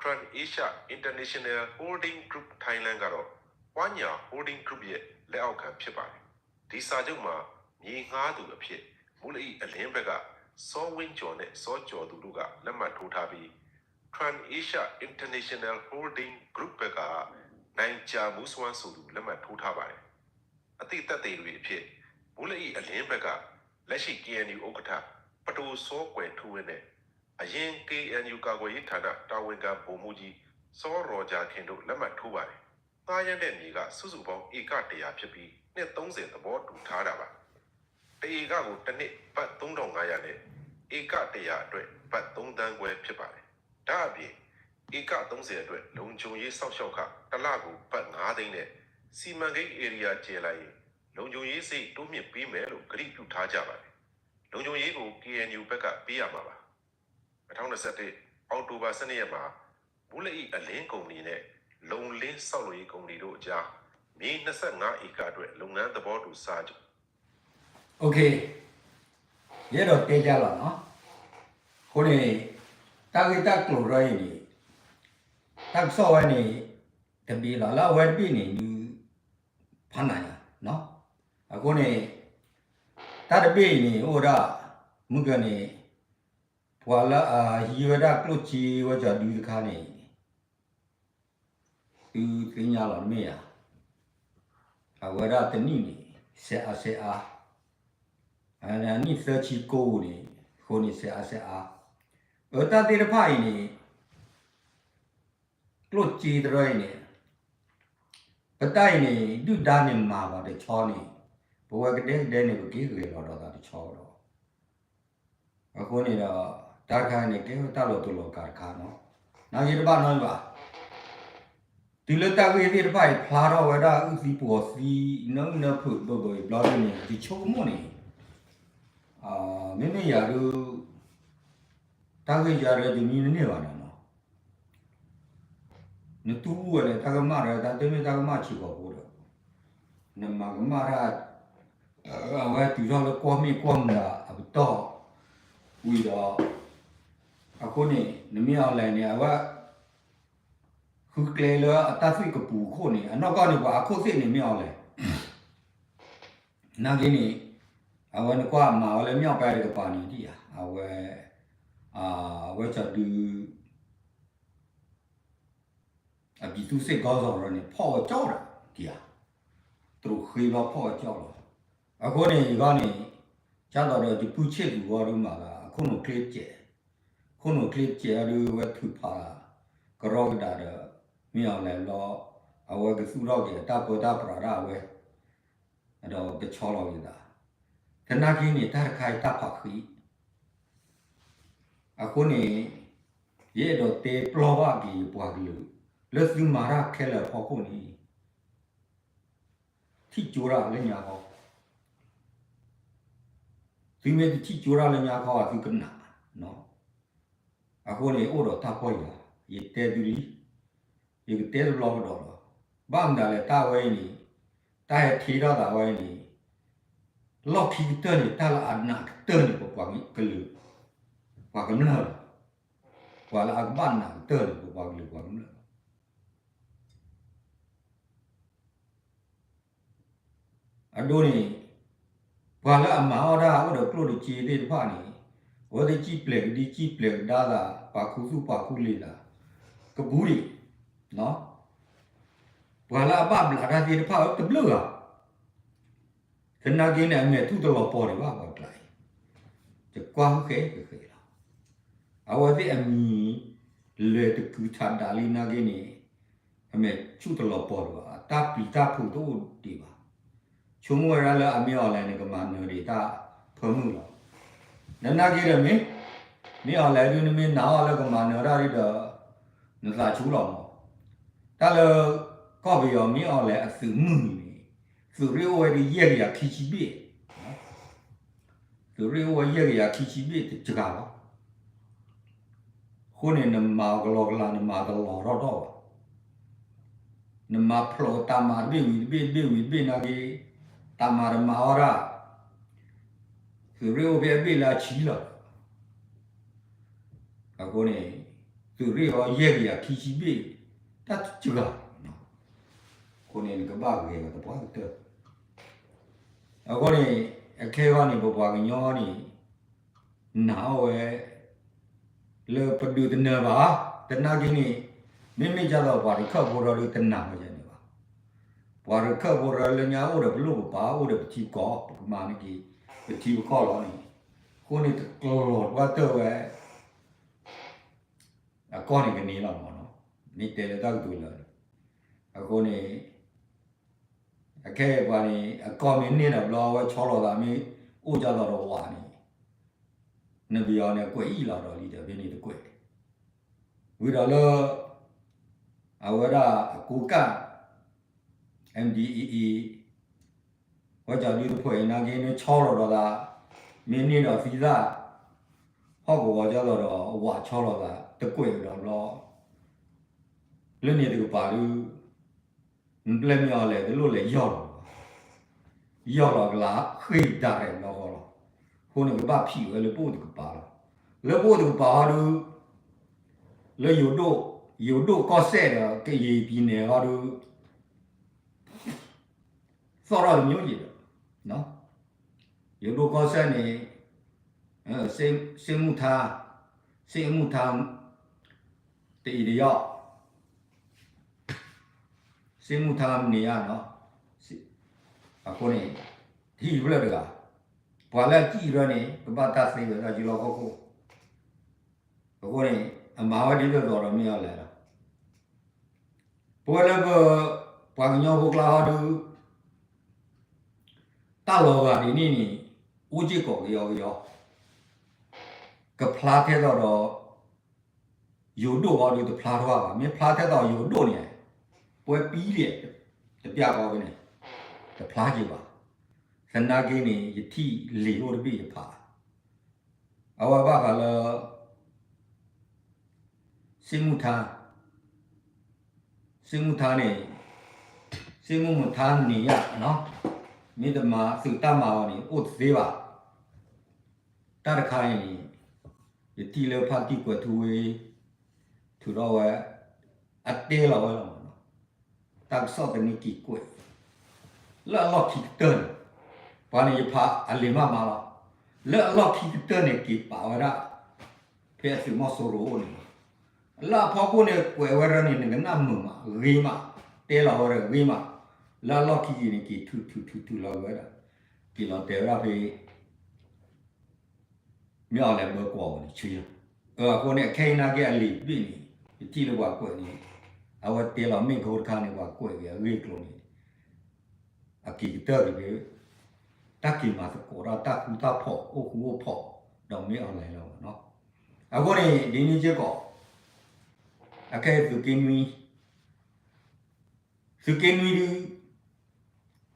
Trans Asia International Holding Group Thailand ကတော့ ပှၤညၣ် Holding Group ရဲ့ လက်အောက်ခံ ဖြစ်ပါတယ်။ ဒီစာချုပ်မှာ မြေငှားသူအဖြစ် မူးလဵအီႇ အလင်းဘက်က စောဝင်းကျော်နဲ့ စောကျော်သူတို့က လက်မှတ်ထိုးထားပြီး Trans Asia International Holding Group ဘက်က နိုင်ကြာမူးစွမ်း ဆိုသူ လက်မှတ်ထိုးထားပါတယ်။ အသိသက်သေတွေအဖြစ် မူးလဵအီႇ အလင်းဘက်က လက်ရှိ KNU ဥက္ကဋ္ဌ ပဒိုစောကွယ်ထူးဝင်းနဲ့ အရင် KNU ကာကွယ်ရေးဌာန တာဝန်ခံ ဗိုလ်မှူးကြီး စောရော်ဂျာခင်တို့ လက်မှတ်ထိုးပါတယ်။ ငှားရမ်းတဲ့မြေက စုစုပေါင်း ဧကတစ်ရာ ဖြစ်ပြီး နှစ်သုံးဆယ် သဘောတူထားတာပါ။ တစ်ဧကကို တစ်နှစ် ဘတ်သုံးထောင်ငါးရာနဲ့ ဧကတစ်ရာအတွက် ဘတ်သုံးသန်းခွဲ ဖြစ်ပါတယ်။ ဒါ့အပြင် ဧကသုံးဆယ်အတွက် လုံခြုံရေးစောင့်ရှောက်ခ တစ်လကို ဘတ်ငါးသိန်းနဲ့ စီမံကိန်း area ကျယ်လာရင် လုံခြုံရေးစရိတ် တိုးမြှင့်ပေးမယ်လို့ ကတိပြုထားကြပါတယ်။ လုံခြုံရေးကို KNU ဘက်က ပေးရမှာပါ။ နှစ်ထောင့်နှစ်ဆယ့်တစ် အောက်တိုဘာ ဆယ့်နှစ်ရက်မှာ မူးလဵအီႇ အလင်းကုမ္ပဏီနဲ့ လုံလင်း ဆောက်လုပ်ရေးကုမ္ပဏီတို့အကြား မြေ နှစ်ဆယ့်ငါးဧကအတွက် လုပ်ငန်းသဘောတူစာချုပ် OK, ယအဲၣ်ဒိးတဲယၤလီၤနီၤ. အဃိန့ၣ် တၢ်ဂ့ၢ်တၢ်ကျိၤတဖၣ်အံၤန့ၣ် တၢ်ကစီၣ်ဝဲန့ၣ် တဘ့ၣ်လီၤ. လၢအဝဲတဘ့ၣ်န့ၣ် ဒုး ဖးနးယၤနီၤ. အဃိန့ၣ် တၢ်တဘ့ၣ်အံၤန့ၣ် အိၣ်ဝဲဒၣ် မုၢ်ကန့ၣ် ပှၤလၢအဟံးဝဲဒၣ်ကျိၣ်စ့ဝဲ ကၠီၤဒုတခါန့ၣ် သုသ့ၣ်ညါလီၤတမ့ၢ်ဧါ. အဝဲဒၣ်တနံၣ်န့ၣ် ဆဲးအါဆဲးအါ, အနံၣ်သၢဆံကိးန့ၣ် အဃိန့ၣ် ဆဲးအါဆဲးအါ. အတၢ်သ့ၣ်တဖၣ်အံၤန့ၣ် ကျိၣ်စ့တဖၣ်အံၤန့ၣ် ပတၢ်အံၤန့ၣ် ဒုၣ်ဒါန့ၣ်မၤပှၤတဆီန့ၣ် ပဝဲကဒဲကဒဲန့ၣ် ပက့ၤဂဲၤလီၤဒီးသးတဆီဒီး အဃိန့ၣ်ဒီး တၢ်တခါန့ၣ် ကဲဝဲတၢ်လီၤတူာ်လီၤကာ်တခါနီၤ. နာ်က့တဘၣ်နီတမံၤဘၣ်. တုၤလၢတၢ်ဂ့ၢ်သ့ၣ်တဖၣ်အံၤ ဖျါထီၣ်ဝဲဒၣ်အုၣ်သံပှီၤသံ နၢအုၣ်နၢဖုးဘၢဘၢအံၤဘျီဒ်န့ၣ် ယဆိကမိၣ်န့ၣ် မ့မ့ၢ်ယၤဒုး တၢ်ဂ့ၢ်ယၤဒီး ယမံနန့ၢ်ဘၣ်နီၤနီၤ နတူၢ်ဝဲလဲၣ် တၢ်ကမၣ်ဒီး တၢ်တမ့ၢ်တၢ်ကမၣ်ဆံးခီၣ်ဖိဒီး နမၤကမၣ်တၢ် အဝဲတုၤထီၣ်လၢကွီၢ်မ့ၢ်ကွီၢ်မုာ်အပတီၢ်ဝံၤဒီး အဃိန့ၣ် နမ့ၢ်အီၤလဲၣ်န့ၣ် အဝဲ ဃုကျဲလၢအတၢ်သွံၣ်ကပူၤအခိၣ်န့ၣ် အနီၢ်ကီၢ်န့ၣ် ပှၤအခိၣ်သ့ၣ်န့ၣ်မ့ၢ်အီၤလဲၣ် နာ်က့န့ၣ် အဝဲနကွၢ်မၤဝဲလၢမ့ၢ်အီၤပၢ်တကပၤန့ၣ်ဒ်ဧါ အဝဲ အဝဲကၠီဒု အပြည်သူ့စစ်ခေါင်းဆောင်န့ၣ် ဖီၣ်ဝဲကၠီဒီး ဒ်ဧါ တရူးဃ့ဘျီဖီၣ်ဝဲကၠီလီၤ. အဃိန့ၣ် ယဂီၢ်န့ၣ် ကၢ်သိးဒီးယပုၢ်ဆ့ၣ်သူးဝီဒုးမၤသး အခိၣ်နူာ်ချ့တစဲး ခိၣ်နူာ်ချ့တစဲးအဒုး အဝဲထုးဖးသး ကရီကဒးဒီး မ့ၢ်အီၤလဲၤဘျီ အဝဲကသူၣ်ထီၣ်က့ၤအတၢ်ပၢတၢ်ပြးဒၣ်အဝဲ ဒီးကဆီလီၤက့ၤသး သနာ်က့န့ၣ် တၢ်တခါအံၤတၢ်ဖးဃံ အဃိန့ၣ် ယအဲၣ်ဒိးတဲပျီဘၣ်က့ၤယပှၤကလုာ် လၢသုမၤတၢ်ခဲလၢာ်အဖီခိၣ်န့ၣ် ထံၣ်ကၠိတၢ်လၢညါခီ သုမ့ၢ်တထံၣ်ကၠိတၢ်လၢညါခီ သုကနၣ် အဃိန့ၣ် အိၣ်ဒီးတၢ်ပီၢ်ယၢ် ယတဲသုလံ ယကတဲတဘျီကဒီးလီၤ. ဘၣ်မနုၤလဲၣ် တၢ်ဝဲအံၤန့ၣ် တၢ်ဟဲထံၣ်ထီၣ်သးဝဲအံၤန့ၣ် လီၢ်ခံကတၢၢ်န့ၣ် တၢ်လၢအနးကတၢၢ်န့ၣ် ပပှၤကလုာ် ပှၤကမျၢၢ်လီၤ. ပှၤလၢအကဘၣ်နးကတၢၢ်န့ၣ် ပပှၤကလုာ်ပှၤကမျၢၢ်လီၤ. အဒိန့ၣ် ပှၤလၢအမၤအီၣ်တၢ်အိၣ်ဒီးကျိၣ်ဒီးစ့သ့ၣ်တဖၣ်န့ၣ် အဝဲသ့ၣ်စံၣ်ပျဲၤကဒံစံၣ်ပျဲၤကဒါသး ပာ်ခူသူၣ်ပာ်ခူလံာ်သး ကပူၤဒံး ပှၤလၢအဘၣ်ဘျးတၢ်သ့ၣ်တဖၣ်တဘျုးဂၤ သနာ်က့န့ၣ် အမဲာ်ထူၣ်တလီၤပီၤဒံးဘၣ်ပှၤကျါအံၤ, ယကွၢ်ဃဲဃဲလီၤ. အဝဲသ့ၣ်အမံၤ လဲၤတကုၤထးဒးလံနာ်က့န့ၣ် အမဲာ်ထူၣ်တလီၤပီၤဒံးဘၣ်, တၢ်ပျံၤတၢ်ဖုးတအိၣ်ဒံးဘၣ်. ဆိကမိၣ်ဝဲဒၣ်လၢအမ့ၢ်အီၤလဲၣ်န့ၣ် ကမၤနၢၤဒံးတၢ်ဖၢမုၢ်လီၤ. နနာ်က့ဒီးမ့ၢ်, မ့ၢ်အီၤလဲၣ်ဒုး နမ့ၢ်နာ်အီၤလၢကမၤနၢၤတၢ်ဒုးဒီး နသးဆူလီၤမး. တၢ်လၢ ကီၢ်ပယီၤမ့ၢ်အီၤလဲၣ်အသုးမုၢ်နံၤန့ၣ် သုးရ့ၣ်အိၣ်ဝဲဒၣ်ယဲၢ်ကယၤခံဆံဘ့ၣ် သုးရ့ၣ်အိၣ်ဝဲယဲၢ်ကယၤခံဆံဘ့ၣ်တစှၤလီၤ. အဃိန့ၣ် နမၤအီၤကလီကလီ နမၤတလီၤထီၣ်ထီၣ်ဘၣ်. နမၤဖျိးတၢ်မၤတဘ့ၣ်ဝံၤတဘ့ၣ် တဘ့ၣ်ဝံၤတဘ့ၣ်နာ်က့ တၢ်မၤတမၤအီၣ်ဒၣ် သုးရ့ၣ်အိၣ်ဖဲအဘ့ၣ်လၢအဆံလီၤ. အဃိန့ၣ် သုးရ့ၣ်အီၤယဲၢ်ကယၤခံဆံဘ့ၣ် တၢ်တစှၤ အဃိန့ၣ် နကဘၣ်ဂဲၤဘၣ်သပှၢ်ကတၢၢ်. အဃိန့ၣ် အခဲအံၤန့ၣ် ပပှၤကညီန့ၣ် နာ်အီၤဝဲ လၢပဒုးတနၢၤဘၣ်, သနာ်က့န့ၣ် မ့မ့ၢ်ဒ်သိးပှၤတခၢၣ်ဖိဒီးတနာ်ဝဲဒ်န့ၣ်ဘၣ်. ပှၤတခၢၣ်ဖိဒီးလၢညါအိၣ်ဒီးပလိၣ်ပပာ် အိၣ်ဒီးပထံပကီၢ် ပကမၤန့ၢ်က့ၤ ပထံပကီၢ်လီၤန့ၣ်, အဃိန့ၣ် တကျိၤတပှၢ်တၢၢ်ဝဲ အကီၢ်န့ၣ်ကန့ၢ်လီၤမးနီၤ, မ့ၢ်တဲလၢတၢ်ကတိၤလၢာ်န့ၣ်, အဃိန့ၣ် အခဲအံၤပှၤန့ၣ် အကီၢ်မ့ၢ်န့ၢ်ဒီးဘျီ အဝဲဆီလီၤသးမ့ၢ်အိၣ်ဒ်သိးဒီးဝးန့ၣ်, နပယီၤန့ၣ် ကွဲးအံၣ်လီၤဒီးလံဒီး ဖဲန့ၣ်တကွဲး, ဝံၤဒီးလၢ အဝဲဒၣ်အကူကၣ် MDAA ဝဲကၠီဒုတဖှဲးအံၤနာ်က့ မ့ၢ်ဆီလီၤဒီးသး, မ့ၢ်န့ၢ်ဒီးသံသၣ် ဟီၣ်ကဝီၤဒ်သိးဒီးဝးဆီလီၤသး တကွဲးဒီးဘျီ လၢန့ၣ်တကပၤဒုး နပျဲၢ်မ့ၢ်အီၤလဲၣ် တလိၣ်လဲၤယီၢ်လီၤဘၣ်, ယီၢ်လီၤကလးဃ့ၢ်ဒၣ်ရဲၣ်ဘျီဃီလီၤ. အဃိန့ၣ် ကဘၣ်ဖံးဝဲလၢပအိၣ်တကပၤလီၤ. လၢပအိၣ်တကပၤဟီဒုး လၢယိၤဒိၣ်, ယိၤဒိၣ်ကီၢ်စဲၣ်ဒီး ကယံၤပံၤနဲၣ်ဟီဒုး သီၣ်ထီၣ်တမျိုးယံၤဒီး ယိၤဒိၣ်ကီၢ်စဲၣ်န့ၣ် စစ်မှုထမ်း, စစ်မှုထမ်း တအံၤတယီၣ် စစ်မှုထမ်းမန့ၢ်ဧါနီၤ, အဃိန့ၣ် တဟံၣ်တဖျၢၣ်တဂၤ, ပှၤလၢအစံၣ်အရၢန့ၣ် ကဘၣ်တၢ်သ့ဝဲဒၣ်ယလီၢ်ခိၣ်ခိၣ်, အဃိန့ၣ် အမၤဝဲဒ်သိးသိးဒီးမ့ၢ်အီၤလဲၣ်ဒီး ပဝဲလၢပ ပှၤကညီဖိကျါဟီဒုး တၢ်လီၤဂာ်ဒ်န့ၣ်န့ၣ် အိၣ်စ့ၢ်ကီးကယီကယီ, ကဖျါထဲသိးဒီး ယိၤဒိၣ်ဟီဒုးတဖျါထီၣ်ဘၣ်, မ့ၢ်ဖျါထဲသိးယိၤဒိၣ်န့ၣ် ပှဲၤပံလံ, တပျၢ်ဃီဖဲန့ၣ် တဖျါက့ၤဘၣ်. သနာ်က့န့ၣ် ယထံၣ်လံာ်အိၣ်တဘ့ၣ်ယဖး အဝဲဘၣ်ဃးလၢ စစ်မှုထမ်း, စစ်မှုထမ်းန့ၣ် စစ်မှုမထမ်းမန့ၢ်ဧါနီၤ, မ့ၢ်တမၤသုးတၢ်မၤအီၤန့ၣ် အိၣ်တသ့ဘၣ်. တၢ်တခါအံၤန့ၣ် ယထံၣ်လၢဖါတံၢ်ကွဲးထူဝ့ ထုးထီၣ်ဝဲ အတဲလီၤဝဲလီၤမးနီၤ. တၢ်ကစီၣ်သန့က့ၤကွဲး လၢအလီၢ်ခံကတၢၢ်န့ၣ်, ပှၤန့ၣ်ယဖးအလံာ်မးမးလီၤ. လၢအလီၢ်ခံကတၢၢ်န့ၣ် က့ၤပာ်ဝဲဒၣ် ဖဲအသုးမီၤစိရိၤအိၣ်န့ၣ်လီၤ. လၢအဖီခိၣ်န့ၣ် ကွဲးဝဲဒၣ်န့ၣ် နကနၣ်မုာ်မး ဂ့ၤမး, တဲလီၤဝဲဒၣ်ဂ့ၤမး, လၢအလီၢ်ခံကတၢၢ်န့ၣ် က့ၤထုးထုးထုးထုးလီၤဝဲဒၣ်, က့ၤလီၤတဲာ်ဝဲဒၣ်ဖဲ မ့ၢ်အီၤလဲၣ်ဘၢကွီၢ်ဝဲန့ၣ်ဆံလီၤ. အဃိန့ၣ် အခဲအံၤနာ်က့အလံာ်တဘ့ၣ်န့ၣ် ယထံၣ်လၢပှၤကွဲးန့ၣ် အဝဲတဲလီၤမ့ၢ်ကဟိတခါန့ၣ် ပှၤကွဲးက့ၤအဂ့ၢ်အကျိၤန့ၣ် အက့ၤကတၢၢ်က့ၤဖဲ တၢ်က့ၤမၤသကိးတၢ် တၢ်ဃူတၢ်ဖိး အိၣ်ဃူအိၣ်ဖိး ဒီးမ့ၢ်အီၤလဲၣ်လီၤမးနီၤ. အဃိန့ၣ် ဒ်န့ၣ်စ့ၢ်ကီး အခဲအံၤသုးက့နွံ သုးက့နွံဒုး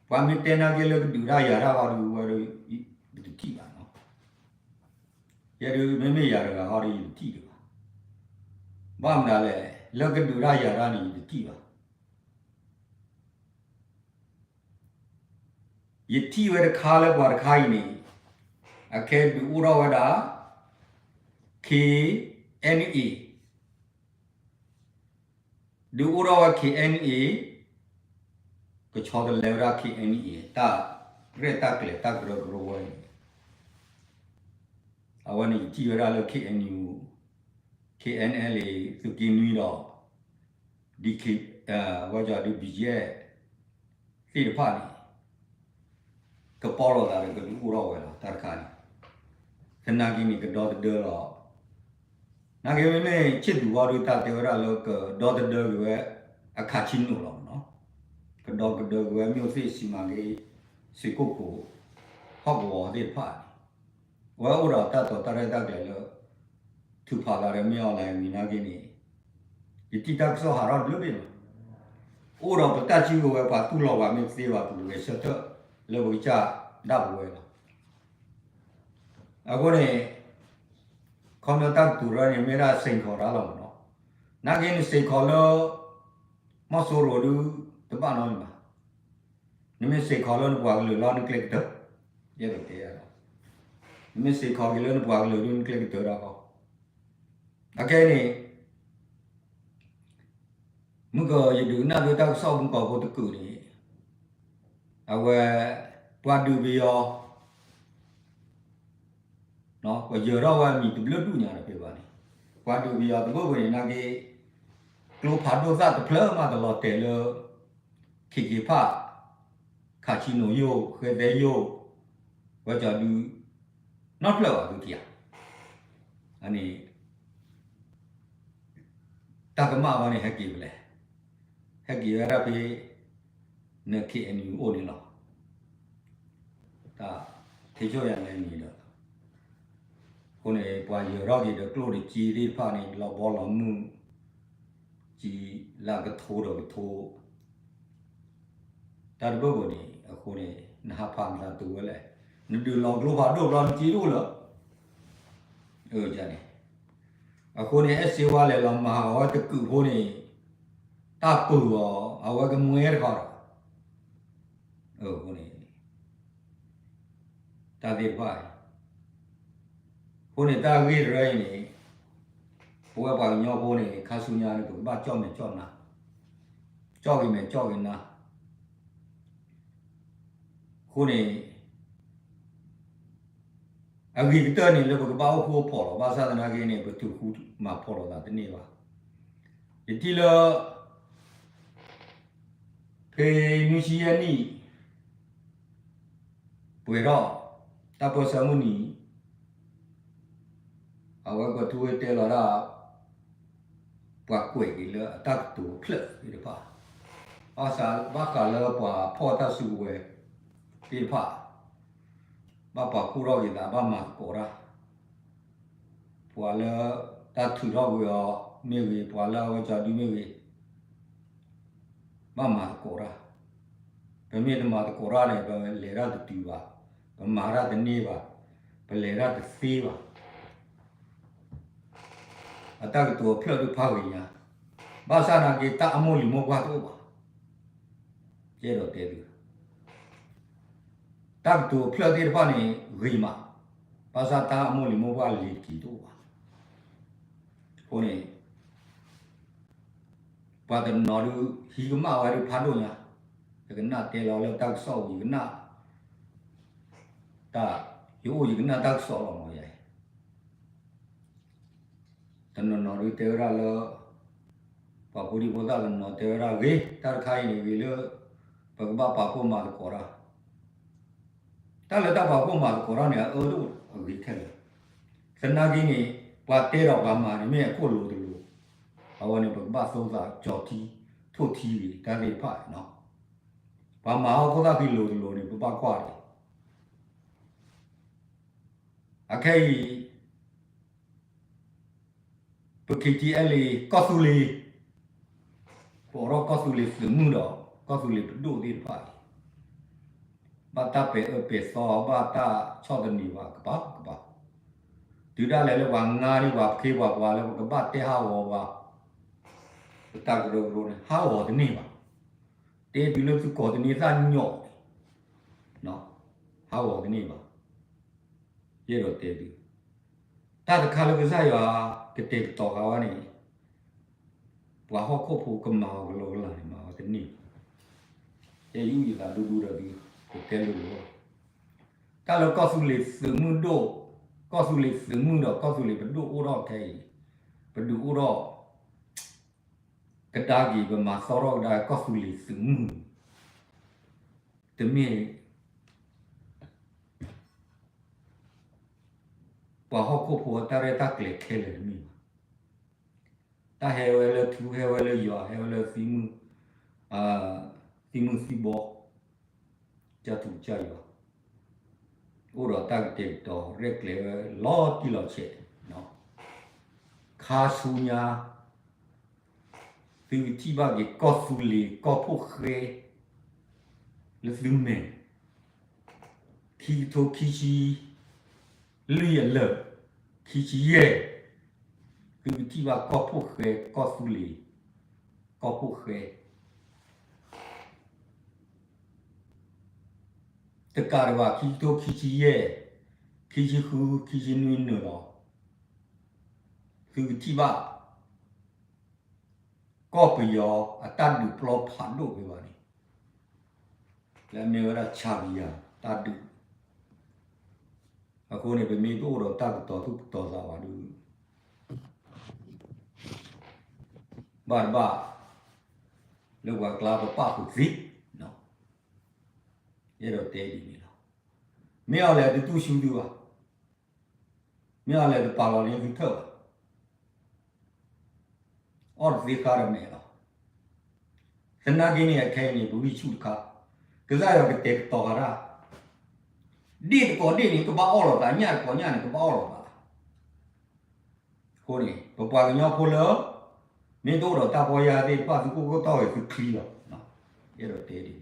ပှၤမ့ၢ်တဲနာ်က့လၢကဒုးတၢ်ယၤတၢ်ဃီဒုးဝဲဒီး ပတထံၣ်ဘၣ်နီၤ. ယဲဒုးမ့မ့ၢ်ယၤတဂၤဃီဒီးယတထံၣ်ဒံးဘၣ်. ဘၣ်မနုၤလဲၣ် လၢကဒုးတၢ်ယၤတၢ်န့ၣ် ယတထံၣ်ဘၣ်. ယထံၣ်ဝဲတခါလၢပှၤတခါအံၤန့ၣ် အခဲဒုးအိၣ်ထီၣ်ဝဲဒၣ် KNA ဒုးအိၣ်ထီၣ်ဝဲ KNA ကဆီတလဲဝဲဒၣ် KNA တၢ် ရဲၣ်တၢ်ကျဲၤတၢ်ကရၢကရိဝဲန့ၣ် အဝဲန့ၣ်ယထံၣ်ဝဲဒၣ်လၢ K N U, K N L A သုးက့နွံဒီး ဒ် ဝဲကီဒု B G F သ့ၣ်တဖၣ်န့ၣ် ကပီလိာ်သးဒီးကဒုးအိၣ်ထီၣ်ဝဲလီၤ တၢ်တခါန့ၣ် သနာ်က့န့ၣ် ကဒီသဒၢလီၤ. နာ်က့မ့မ့ၢ်ဆ့ၣ်သူးဝါဒုးတၢ်တဲဝဲဒၣ်လၢကဒီသဒၢက့ၤဝဲ အခးဆံနိၣ်လီၤမ့ၢ်နီၤ, ကဒီကဒၢက့ၤဝဲ မြို့သစ် စီမံကိန်း စ့ၢ်ကီး ဟီၣ်ကဝီၤသ့ၣ်တဖၣ်န့ၣ် အဝဲအိၣ်ဒီးတၢ်တိာ်တၢ်ရဲၣ်တၢ်ကျဲၤလၢ ထုးဖးသးဒီးမ့ၢ်အီၤလဲၣ်ဝံၤနာ်က့န့ၣ် ယထံၣ်တၢ်ကစီၣ်ဟးထီၣ်တဘျုးဘ့ၣ်လီၤ. အိၣ်ဒီးပတၢ်စုကဝဲၤ ပှၤတူၢ်လိာ်ပှၤမ့ၢ်သ့ဘၣ် ပကဂဲၤဆၢထၢၣ်လၢပကစၢ်ဒၣ်ပဝဲလီၤ. အဃိန့ၣ် ခီပညီတၢ်ကတိၤတခါန့ၣ် မ့ၢ်ဒၣ်စ့ၢ်ကီးတၢ်လီၤမ့ၢ်နီၤ, နာ်က့နစ့ၢ်ကီးလၢ မီၢ်စိရိၤဒုး တဘၣ်နီတမံၤဘၣ်. နမ့ၢ်စ့ၢ်ကီးလၢနပှၤကလုာ်လီၤ နကျဲကတၢၢ်, ယအဲၣ်ဒိးတဲ, နမ့ၢ်စ့ၢ်ကီးက့ၤလၢနပှၤကလုာ်ဒုး နကျဲကတၢၢ်ဒၣ်ဃီ. အခဲအံၤန့ၣ် မုၢ်ကီး ယဒုးကနၣ်သုတၢ်ကစီၣ်မုၢ်ကီးဖိတကုာ်န့ၣ် အဝဲ ပှၤဒုးပယီၤ ပယၢၤထီၣ်ဝဲအမံၤတဘျုးဒူၣ်ညါတဖဲဘၣ်န့ၣ်, ပှၤဒုးပယီၤတဘိဘိန့ၣ်နာ်က့ ကျိဖးဒိၣ်သၣ်တဖျၢၣ်မးတလီၤတဲာ်လၢ ခ့ခ့ဖၣ် ခးဆံနိၣ်ယိၣ် ဃဲသဲယိၣ် ဝဲကီဒု နီတဖျၢၣ်ဘၣ်သုထံၣ်ဧါ. အန့ၣ် တၢ်ကမၣ်ဝဲန့ၣ် ဟဲက့ၤဖဲလဲၣ်, ဟဲက့ၤဝဲဒၣ်ဖဲ န K N U အိၣ်န့ၣ်လီၤ. တၢ် ထံဆိၣ်ယၤလဲၤနံၤဒီး အဃိန့ၣ် ပှၤယၢၤထီၣ်က့ၤဒီးကျိၣ်ဒီးစ့သ့ၣ်တဖၣ်န့ၣ် လီၤဘီလီၤမုၢ် စံးလၢကထိဒီးကထိ တၢ်တဘိဘိန့ၣ် အဃိန့ၣ် နဟးဖးနသးတုၤဝဲလဲၣ်, နဒုးလီၤကျိဖးဒိၣ်ဘျီနစ့တအိၣ်လၢၤ န့ၣ်, အဃိန့ၣ် အဲၣ်စ့ဝါလဲၤလီၤမၤအီၤဝဲတကုာ်ဖိန့ၣ် တၢ်ပၢၤအီၤ အဝဲကမှဲတခီဒီး အဃိန့ၣ် တၢ်သ့ၣ်တဖၣ် အဃိန့ၣ်တၢ်ဂ့ၢ်တရၢအံၤန့ၣ် ပဝဲပှၤကညီဖိန့ၣ် ခါဆူညါန့ၣ် ပကဘၣ်ကၠီၣ်မဲာ်ကၠီၣ်နါ, ကၠီၣ်က့ၤမဲာ်ကၠီၣ်က့ၤနါ အဃိန့ၣ် အဂ့ၤကတၢၢ်န့ၣ် လၢပကဘၣ်အိၣ်ဃူအိၣ်ဖိးလီၤ. ဘၣ်ဆၣ်သနာ်က့န့ၣ် ပထုးဃူမၤဖိးလိာ်သးတန့ၢ်ဘၣ်. ယထံၣ်လၢ ဖဲနွံဆံယဲၢ်နံၣ် ပှဲၤထီၣ် တၢ်ပၢၢ်ဆၢမုၢ်နံၤ အဝဲကွဲးထူဝဲတဲလီၤဒၣ် ပှၤကွဲးက့ၤလၢအတၢ်ကတိၤဖျၢၣ်သ့ၣ်တဖၣ်, ဘၣ်ဃးလၢပှၤဖီၣ်တၢ်စုကဝဲၤသ့ၣ်တဖၣ်, ဘၣ်ပှၤကိၢ်ထီၣ်က့ၤသး ဘၣ်မၤသကိးတၢ်, ပှၤလၢတၢ်ထုးထီၣ်ကွံာ်အီၤမ့ၢ်ဂ့ၤ, ပှၤလၢအဝဲကၠီဒုမ့ၢ်ဂ့ၤ, ဘၣ်မၤသကိးတၢ်, ပမ့ၢ်တမၤသကိးတၢ်န့ၣ် ပလဲၤတၢ်တတုၤဘၣ်, ပမၤတၢ်တန့ၢ်ဘၣ်, ပလဲၤတၢ်တသ့ဘၣ်. အတၢ်ကတိၤအဖျၢၣ်ဒုးဖးဂ့ၤညါ, ဘၣ်ဆၣ်နာ်က့ တၢ်အမိၢ်လံၤမိၢ်ပှၢ်တအိၣ်ဘၣ်. ယအဲၣ်ဒိးတဲသု, တၢ်ကတိၤအဖျၢၣ်သ့ၣ်တဖၣ်န့ၣ်ဂ့ၤမး, ဘၣ်ဆၣ်တၢ်အမိၢ်လံၤမိၢ်ပှၢ်လံၤတက့ၤတအိၣ်ဘၣ်. အဃိန့ၣ် ပှၤတနီၤဒုး ဟံးကမၣ်ဝဲဒုးဖးဒိၣ်ညါ, ယကနၣ်တဲလီၤလၢတၢ်ကစီၣ်ပူၤ ယကနၣ် တၢ် ယအိၣ်ယကနၣ်တၢ်ကစီၣ်လီၤမးယဲ တနီၤနီၤဒုးတဲဝဲဒၣ်လၢ ပှၤဖိဒံဖိသၣ်တနီၤတဲဝဲဒၣ်ဂ့ၤ, တၢ်တခါအံၤန့ၣ်ဂ့ၤလၢ ပကဘၣ်ပာ်ဖှိၣ်မၤသကိးတၢ်, တၢ်လၢတၢ်ပာ်ဖှိၣ်မၤသကိးတၢ်န့ၣ် အအၢတအိၣ်အဂ့ၤခဲလၢာ်, သနာ်က့န့ၣ် ပှၤတဲဒီးပှၤမၤန့ၣ်မ့ၢ်အခိၣ်လိၤတလိၤ, အဝဲန့ၣ် ပကဘၣ်သိသးကၠီၤထံ ထိၣ်ထံဂ့ၤ တၢ်သ့ၣ်တဖၣ်န့ၣ်, ပှၤမၤဟီၣ်ခိၣ်သၣ်ဖံးလိၤတလိၤန့ၣ် ပဘၣ်ကွၢ်တဂ့ၤ. အခဲအံၤ ပ K T L A ကီၢ်သူလ့ၤ, ပအိးထီၣ်ကီၢ်သူလ့ၤသုးမုၢ်ဒီး ကီၢ်သူလ့ၤပဒိၣ်သ့ၣ်တဖၣ်အံၤ ဘၣ်တၢ်ပဲာ်အၢပဲာ်သီ ဘၣ်တၢ်ဆီၣ်သနံးပှၤကပၤကပၤ, တုၤဒၣ်လဲာ်လၢပှၤငါန့ၢ်ပှၤဖှ့ပှၤပှၤလၢပကဘၣ်တဲဟးဂီၤပှၤ, ပတၢ်ကရၢကရိန့ၣ် ဟးဂီၤတန့ၢ်ဘၣ်. တဲတုၤလၢသုကိးတန့ၢ်သၣ်ညီၣ်န့ၣ် ဟးဂီၤတန့ၢ်ဘၣ်. ယအဲၣ်ဒိးတဲသု တၢ်တခါလၢကစၢ်ယွၤကတဲာ်ကတီၤဃာ်ဝဲန့ၣ် ပှၤဟီၣ်ခိၣ်ဖိကမၤအီၤကလီကလီန့ၣ် မၤဝဲတန့ၢ်ဘၣ်. ယဲယအုၣ်ယသးဒူဒူဒီးသု ကတဲလိၤလိၤလီၤ. တၢ်လၢကီၢ်သူလ့ၤသုးမုၢ်ဒိၣ်, ကီၢ်သူလ့ၤသုးမုၢ်ဒီးကီၢ်သူလ့ၤပဒိၣ်အိၣ်ထီၣ်ခဲအံၤ, ပဒုးအိၣ်ထီၣ် ကဒါက့ၤ ပမၤသီထီၣ်ကဒါကီၢ်သူလ့ၤသုးမုၢ်, တမ့ၢ် ပှၤဟီၣ်ခိၣ်ဖိအတၢ်ရဲၣ်တၢ်ကျဲၤခဲလၢာ်တမ့ၢ်ဘၣ်. တၢ်ဟဲဝဲလၢထူ ဟဲဝဲလၢယွၤ ဟဲဝဲလၢ သံမုၢ်သံဘီ, ကၢ်ထူကၢ်ယွၤ, အိၣ်ဒီးတၢ်ကတဲာ်ကတီၤရဲၣ်ကျဲၤဝဲလီၤတံၢ်လီၤဆဲး, ခါဆူညါ သုကထံၣ်ဘၣ်က့ၤကီၢ်သူလ့ၤကီၢ်ဖိၣ်ဃဲ လၢသုမဲာ် ခံကထိခံဆံလွံၢ်အလၢာ်, ခံဆံယဲၢ်, သုကထံၣ်ဘၣ်ကီၢ်ဖိၣ်ဃဲ ကီၢ်သူလ့ၤ ကီၢ်ဖိၣ်ဃဲ တကးဒံးဘၣ် ခံကထိခံဆံယဲၢ်, ခံဆံဃု, ခံဆံနွံနုာ်လီၤ, သုကထံၣ်ဘၣ် ကီၢ်ပယီၤအတၢ်ဒုးပျီဖးဒိၣ်ဖဲဘၣ်န့ၣ်, လၢအမ့ၢ်ဝဲဒၣ် ဆၣ်ဘံယၤ တၢ်ဒုး, အဃိန့ၣ် ပမ့ၢ်တအိၣ်ဒီးတၢ်ကတီၤသူၣ်ကတီၤသးဘၣ်ဒီး ဘၣ်တဘၣ် လၢပှၤကျါပပာ်ဃုာ်သ့, ယအဲၣ်ဒိးတဲဒ်န့ၣ်လီၤ. မ့ၢ်အီၤလဲၣ်တတူၢ်ဆူသုဘၣ်, မ့ၢ်အီၤလဲၣ်တပာ်လီၤန့ၢ်သုထၢၣ်ဘၣ်, အီၣ်တသ့ဃါတမဲာ်လီၤ. သနာ်က့န့ၣ် အခဲအံၤန့ၣ် ပဂံၢ်ဆူၣ်တခါ, ကစၢ်ယွၤကတဲာ်ကတီၤဃာ်တၢ်, ဒ့ၣ်တကိးဒ့ၣ်န့ၣ် ကဘၣ်အီၣ်လိာ်သး, ညၣ်တကိးညၣ်န့ၣ် ကဘၣ်အီၣ်လိာ်သး အဃိန့ၣ် ပပှၤကညီဖိလၢ မ့ၢ်တအိၣ်ဒီးတၢ်ပီၢ်ယၢ်သ့ၣ်တဖၣ် သုကိၢ်ကိၢ်တီၢ်ဂဲၤသုချံလီၤ. ယအဲၣ်ဒိးတဲဒ်န့ၣ်လီၤ.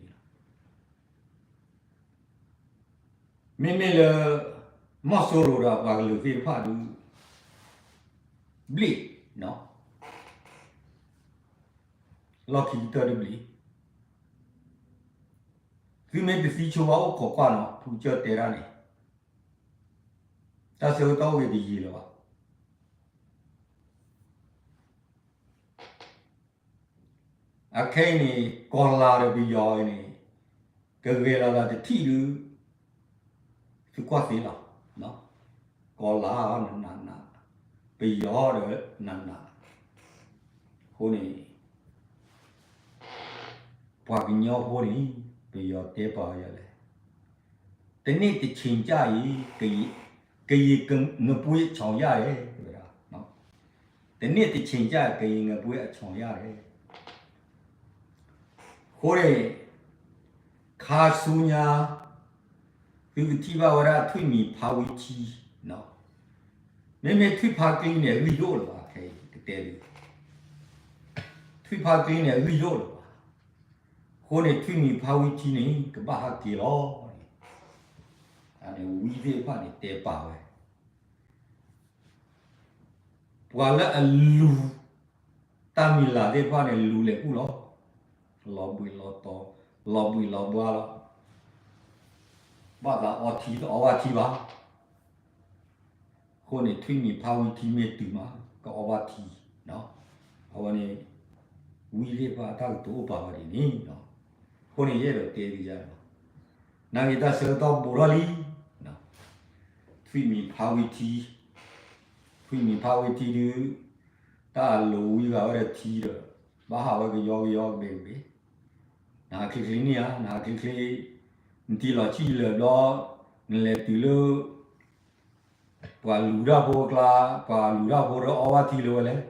မ့မ့ၢ်လၢ မီၢ်စိရိၤဒီးအပှၤကလုာ်သ့ၣ်တဖၣ်ဒုး ဘျ့ၣ် လီၢ်ခံကတၢၢ်တဘျ့ၣ်, သုမ့ၢ်တသံဆိဘၣ်အိၣ်ခိးကွၢ်နီၤ ဖုကစၢၢ်တဲတၢ်န့ၣ်, တၢ်ဆၢကတီၢ်အိၣ်ဂ့ၤတယံာ်လၢၤဘၣ်. အခဲအံၤန့ၣ် ကီၤလၤဒီးပယီၤအံၤန့ၣ် ကဂဲၤလီၤသးတထံၣ်ဒုး သုကွၢ်သ့လီၤ. ကီၤလၤနးနး, ပယီၤဒီးနးနး, အဃိန့ၣ် ပှၤကညီဖိန့ၣ် ပယီၤတဲပာ်ဝဲဒ်လဲၣ်, တနံၣ်တဆံးကၢ်အံၤ ကရင်ကငပွေးအချောင်ရတယ်, တဲဝဲဒၣ်, တနံၣ်တဆံးကၢ် ကရင်ငပွေးအချောင်ရတယ်. အဃိန့ၣ် ခါဆူညါ သုကထံၣ်ဘၣ်ဝဲဒၣ်ထွံၣ်မံၤဖါဝံထံ, မ့မ့ၢ်ထွံၣ်ဖါကျံန့ၣ် အဂံၢ်ယိၣ်လၢၤဘၣ်, ခဲအံၤကတဲဒ် ထွံၣ်ဖါကျံန့ၣ် အဂံၢ်ယိၣ်လၢၤဘၣ်. အဃိန့ၣ် ထွံၣ်မံၤဖါဝံထံန့ၣ် ကဘၣ်ဟးက့ၤလီၤန့ၣ်, ဝံသ့ၣ်တဖၣ်န့ၣ် တဲပာ်ဝဲ ပှၤလၢအလူၤ တၢ်မံၤလၢ်သ့ၣ်တဖၣ်န့ၣ် လူၤလဲၤကူၣ်လီၤ, လီၤဘှံးလီၤတီၤ, လီၤဘှံးလီၤဘှါလီၤ, ဘၣ်သးအီထံတအီဘၣ်ထံဘၣ်. အဃိန့ၣ် ထွံၣ်မံၤဖါဝံထံမ့ၢ်တုၤမး ကအီဘၣ်ထံ, အဝဲန့ၣ် ဝံသ့ၣ်တဖၣ်အတၢ်ကတိၤအိၣ်ပာ်ဝဲဒ်န့ၣ်, အဃိန့ၣ် ယအဲၣ်ဒိးတဲဒ်ယၤလီၤ. နာ်က့ၤတၢ်ဆၢကတီၢ်ဘူးထီၣ်လံ, ထွံၣ်မံၤဖါဝံထံ, ထွံၣ်မံၤဖါဝံထံဒုး တၢ်အလိၤဝံဂၤဝဲဒီးထံဒီး ဘၣ်ဟးဝဲကယီကယီကဘ့ၣ်ကဘ့ၣ်, နဟးချ့ချ့န့ၣ်ဧါ, နဟးချ့ချ့, နထံၣ်လီၤဆံၣ်လၢာ်ဘျီ, နလဲၤတုၤလၢ ပှၤလူၤတၢ်ဖိအကျါ, ပှၤလူၤတၢ်ဖိဒီးအီဘၣ်ထံလၢၤဝဲလဲၣ်.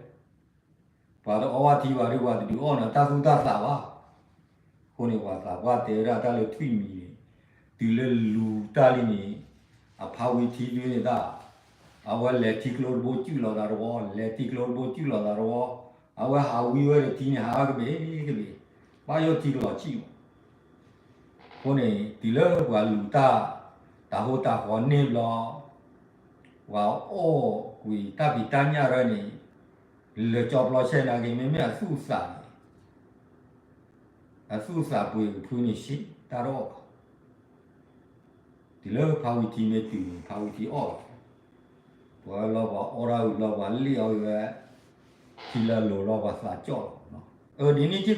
ပှၤတအီဘၣ်ထံဘၣ်ဒီး ပှၤတဒုးအီၣ်နၤတၢ်သူၣ်တၢ်သးဘၣ်. အဃိန့ၣ် ပှၤသးပှၢ်တဲဝဲဒၣ်တၢ်လၢထွံၣ်မံၤန့ၣ် တုၤလၢလူၤတၢ်လံန့ၣ် အဖါဝံထံဒုးန့ၣ်တၢ်, အဝဲလဲၤထံကျိတဘိ စုၣ်လီၤသးတဝီ, လဲၤထံကျိတဘိ စုၣ်လီၤသးတဝီ, အဝဲဟးဝံဝဲဒီးထံန့ၣ် ဟးကဘ့ၣ်ကဘ့ၣ်, ဘၣ်ယိၣ်ထံကလီၤဆံၣ်မး. အဃိန့ၣ် တုၤလၢပှၤလူၤတၢ် တၢ်ဟိတၢ်ဃီန့ၣ်ဘျီ, ပှၤအိၣ်ကွံာ်တၢ်ဖံးတၢ်ညၣ်ရၢန့ၣ် လၢာ်ကၠီပျီဆဲးနာ်က့ၤ မ့မ့ၢ်အသူၣ်အသးန့ၣ်, အသူၣ်အသးပှ့ၤကဖုန့ၣ် ဆံးတၢ်တအီၣ်ဘၣ်. တုၤလၢဖါဝံထံမ့ၢ်တုၤန့ၣ် ဖါဝံထံအီၣ်လီၤ. ပှၤလီၤပှၤအီၣ်တၢ်ဝံၤလီၤ ပှၤလ့ၣ်အီၤဝံၤဝဲ, ထံလၢအလိၤလီၤ ပှၤသးကၠီၣ်လီၤ. အဒ်န့ၣ်စ့ၢ်ကီး,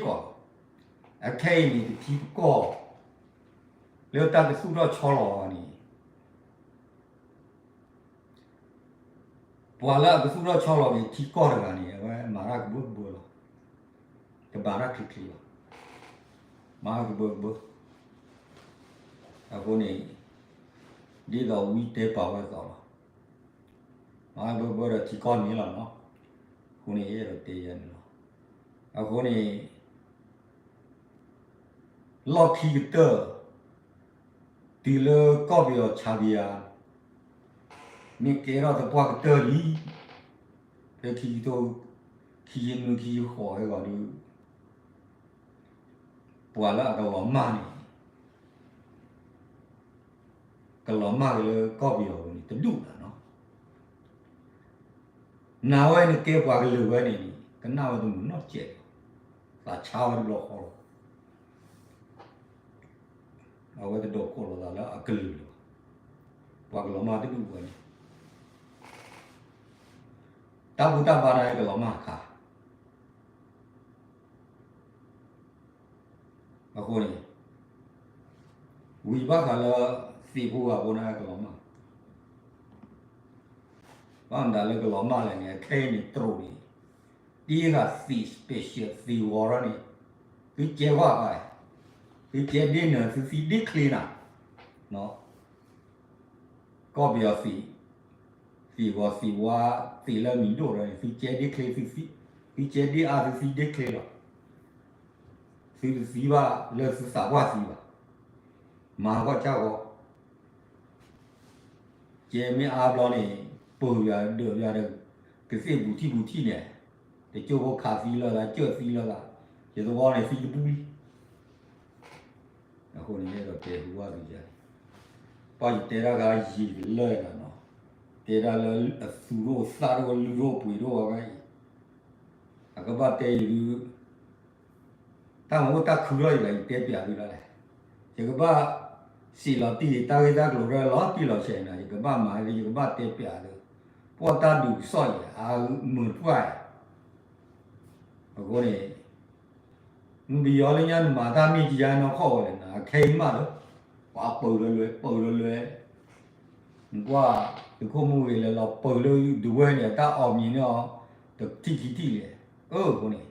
အခဲအံၤန့ၣ် ပထံပကီၢ် လၢတၢ်ကသူၣ်ထီၣ်ဆီလီၤန့ၣ်, ပှၤလၢအကသူၣ်ထီၣ်ဆီလီၤက့ၤထံကီၢ်တဂၤန့ၣ် အဝဲမၤတၢ်ကဘၢကဘၢလီၤ. တဘၣ်တၢ်ချ့ချ့လီၤ. မၤတၢ်ကဘၢကဘၢ. အဃိန့ၣ် ဒ်သိးဝံတဲပာ်ဝဲအသိးလီၤ. မၤတၢ်ကဘၢကဘၢဒီးထံကီၢ်န့ၣ်လီၤနီၤ. အဃိန့ၣ် ယအဲၣ်ဒိးတဲယၤန့ၣ်လီၤ. အဃိန့ၣ် လီၢ်ခံကတၢၢ် တုၤလၢကီၢ်ပယီၤဆါဘံယၤ မ့ၢ်ကဲထီၣ်သပှၢ်ကတၢၢ်လံ, ဖဲခံကထိ ခံဆံနွံ ခံဆံဃိး ဟဲဂီၤဒုး ပှၤလၢအကလီၤမၢ်န့ၣ် ကလီၤမၢ်က့ၤလၢကီၢ်ပယီၤပူၤန့ၣ် တဒူၣ်ဘၣ်နီၤ. နာ်ဝဲန့ၣ်ကဲပှၤကလုာ်ဝဲန့ၣ်န့ၣ် ကနၣ်ဝဲတမုာ်နီတစဲးဘၣ်, သးဆါဝဲတဘျီဃီလီၤ. အဝဲတဒိးကိးလီၤသးလၢအကလုာ်လၢၤဘၣ်. ပှၤကလီၤမၢ်တဒူၣ်ဝဲန့ၣ် တၢ်ဘူၣ်တၢ်ဘါန့ၣ်ကလီၤမၢ်အခါ အဃိန့ၣ် ဝံၤဘၣ်ဃးလၢ သံးဖိဂၤဖိန့ၣ်ကလီၤမၢ်, ဘၣ်မတၤလၢကလီၤမၢ်လဲၣ်န့ၣ် အခဲအံၤန့ၣ်တြိာ်န့ၣ် တ့ဃာ်သံး special သံးဝီၤထီၣ်န့ၣ် သုကဲကွၢ်ဘၣ်, သုကဲဒ့နၢၤ သုသံဒ့ချ့နၤ, ကီၢ်ပယီၤသံး, သံးဝီၤသံးဝါ သံးလၢမံၤဒိၣ်ဒီးန့ၣ် သုကဲဒ့ချ့, သုကဲဒ့အါ သုသံဒ့ချ့လီၤ. သုတသံဘၣ်လၢသုသးပှၢ်သံဘၣ်. မၤကွၢ်ကၢ်ဂီၤ ကဲမ့ၢ်အါဘျီန့ၣ် ပၢၢ်ယၤဒၢးယၤဒီး ကသ့ၣ်ပူၤထံၣ်ပူၤထံၣ်န့ၣ်, တကၠိၢ်ဖိခးသံလၢသး ကၢၢ်သံလၢသး, ယသဝီန့ၣ်သံတပူၤလံ. အဃိန့ၣ် အဲၣ်ဒိးတဲဟူဘၣ်သုယၤန့ၣ်, ပှၤယတဲတၢ်ဂၤယံာ်တလၢနၤနီၤ, တဲဒၣ်လၢအသူၣ်ဒိၣ်သးဒိၣ်လုၢ်ဒိၣ်ပှ့ၤဒိၣ်အဂၤအံၤ, အကဘၣ်တဲယၤဒုး တၢ်မၤအိၣ်တၢ်ခုထီၣ်ယၤ ယတဲပျးသုဒၣ်လဲာ်, ယကဘၣ် စံးလီၤတံၢ်တၢ်ဂ့ၢ်တၢ်ကျိၤလၢလီၤတံၢ်လီၤဆဲးန့ၣ် ယကဘၣ်မၤ ယကဘၣ်တဲပျးသု, ပှၤတၢ်ဒုးကစီၣ်ယၤ အမုာ်တပှၢ်ယၤ, အဃိန့ၣ် နပယီၤလၢညါနမၤတၢ်မ့ၢ်ကယါနီၢ်ခီၣ်ဝဲလဲၣ်န့ၣ် အခဲအံၤမးလၢ ပှၤပၢၢ်လၢလွဲ ပၢၢ်လၢလွဲ, နကွၢ် သုးခိၣ်မုၢ်ဂ့ၤလဲၤလီၤ ပၢၢ်လၢဒဝဲၢ်န့ၣ် တၢ်အီၣ်မံၤန့ၣ်အီၤ တထံၣ်ခံထံၣ်လဲၣ်, အဃိန့ၣ်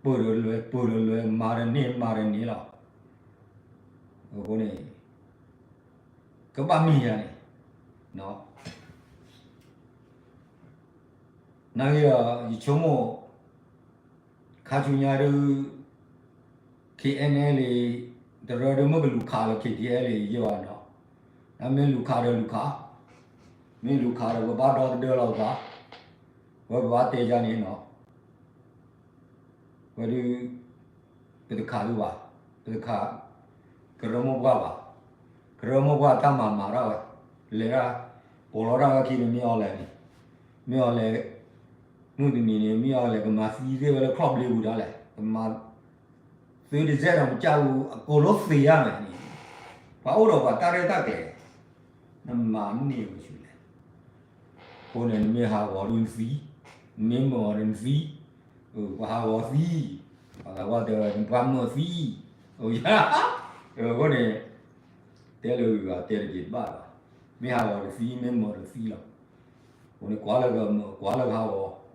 ပၢၢ်လၢလွဲ ပၢၢ်လၢလွဲ မၤတန့ၢ် မၤတန့ၢ်လီၤ. အဃိန့ၣ် ကဘၣ်မ့ၢ်ယၤန့ၣ် နာ်က့ဒီး ယဆိကမိၣ် ခါဆူညါဒုး K N L A တရၢဒုး မ့ၢ်ကလူၤခးလၢ K T L A ယဲၢ်ဘၣ်နီၤ, နမ့ၢ်လူၤခးဒီးလူၤခး, မ့ၢ်လူၤခးဒီး ပဘၣ်ဒီသဒၢလီၤပသး, ဝဲပဘၣ်တဲယၤန့ၣ်နီၤ ဝဲဒုး ပတခးဒုးဘၣ်, ပတခး ကရၢမိၢ်ပှၢ်ဘၣ်, ကရၢမိၢ်ပှၢ်တၢ်မၤမၤတၢ်ဝဲ, လဲၤတၢ် ပိာ်လီၤတၢ်ဝဲခံန့ၣ် မ့ၢ်အီၤလဲၣ်န့ၣ်, မ့ၢ်အီၤလဲၣ်, မုၢ်တနံၤန့ၣ် မ့ၢ်အီၤလဲၣ် ကမၤသံသ့ၣ်ဝဲလၢခီၣ်ဘျ့ပူၤဒၣ်လဲာ်, ကမၤ သုတစဲးဒီးမကၢ်အူ အကိးလိသ့ၣ်ယါန့ၣ်, ပှၤအိၣ်ဒီးပှၤတၢ်ရဲၣ်တၢ်ကျဲၤ, နမၤန့ၢ်ဝဲဆူလဲၣ်, အဃိန့ၣ် နမ့ၢ်ဟးဂီၤဒုးနသံ, နမ့ၢ်မၢအီၤဒီးနသံ, ပှၤဟးဂီၤသံ, ပှၤသးပှၢ်တဲဝဲ နပှၤမၢသံ, အဃိန့ၣ် တဲလၢဂုၤဂၤတဲတက့ၤတဘၣ်လီၤ, မ့ၢ်ဟးဂီၤတသံ မ့ၢ်မၢတသံလီၤ, အဃိန့ၣ် ကွၢ်လၢကမၢ ကွၢ်လၢကဟးဂီၤ,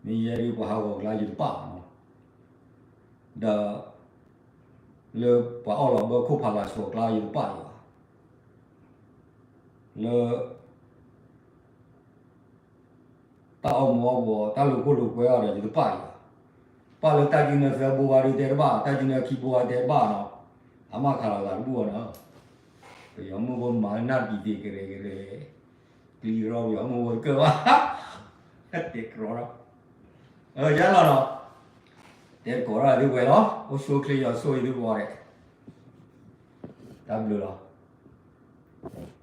မ့ၢ်ယဲဒုးပှၤဟးဂီၤကျါယတပာ်ဘၣ်နီၤ, ဒီး လၢပှၤအီၣ်လီၤဘၢခိၣ်ဖးလၢ်ဆိးကျါယတပာ်လီၤဘၣ်, လၢ တၢ်အီၣ်မူအီၣ်ဘှီး တၢ်လိာ်ခိၣ်လိာ်ကွဲအီၤဒီးယတပာ်လီၤဘၣ်, ပာ်လၢတၢ်စုနၢသၢဘိဝါဒုးတဲတဘၣ်, တၢ်စုနၢခံဘိဝါတဲတဘၣ်နီၤ, အမ့ၢ်ခးလီၤသးတဘူၣ်ဘၣ်နီၤ, ပယီၤမုၢ်ဖိမၤနၢ်တံၤသ့ၣ်ကရဲကရဲ, ပျံၤရီပယီၤမုၢ်ဖိတကၢၢ်ဘၣ်, တဲကရီဒီး, ယါလီၤနီၤ, တဲတကိးတၢ်သုဝဲလီၤ, အိၣ်ဆူၣ်အိၣ်ချ့ယွၤဆိၣ်ဂ့ၤသုကိးဂၤဒဲး, တၢ်ဘျုးလီၤ.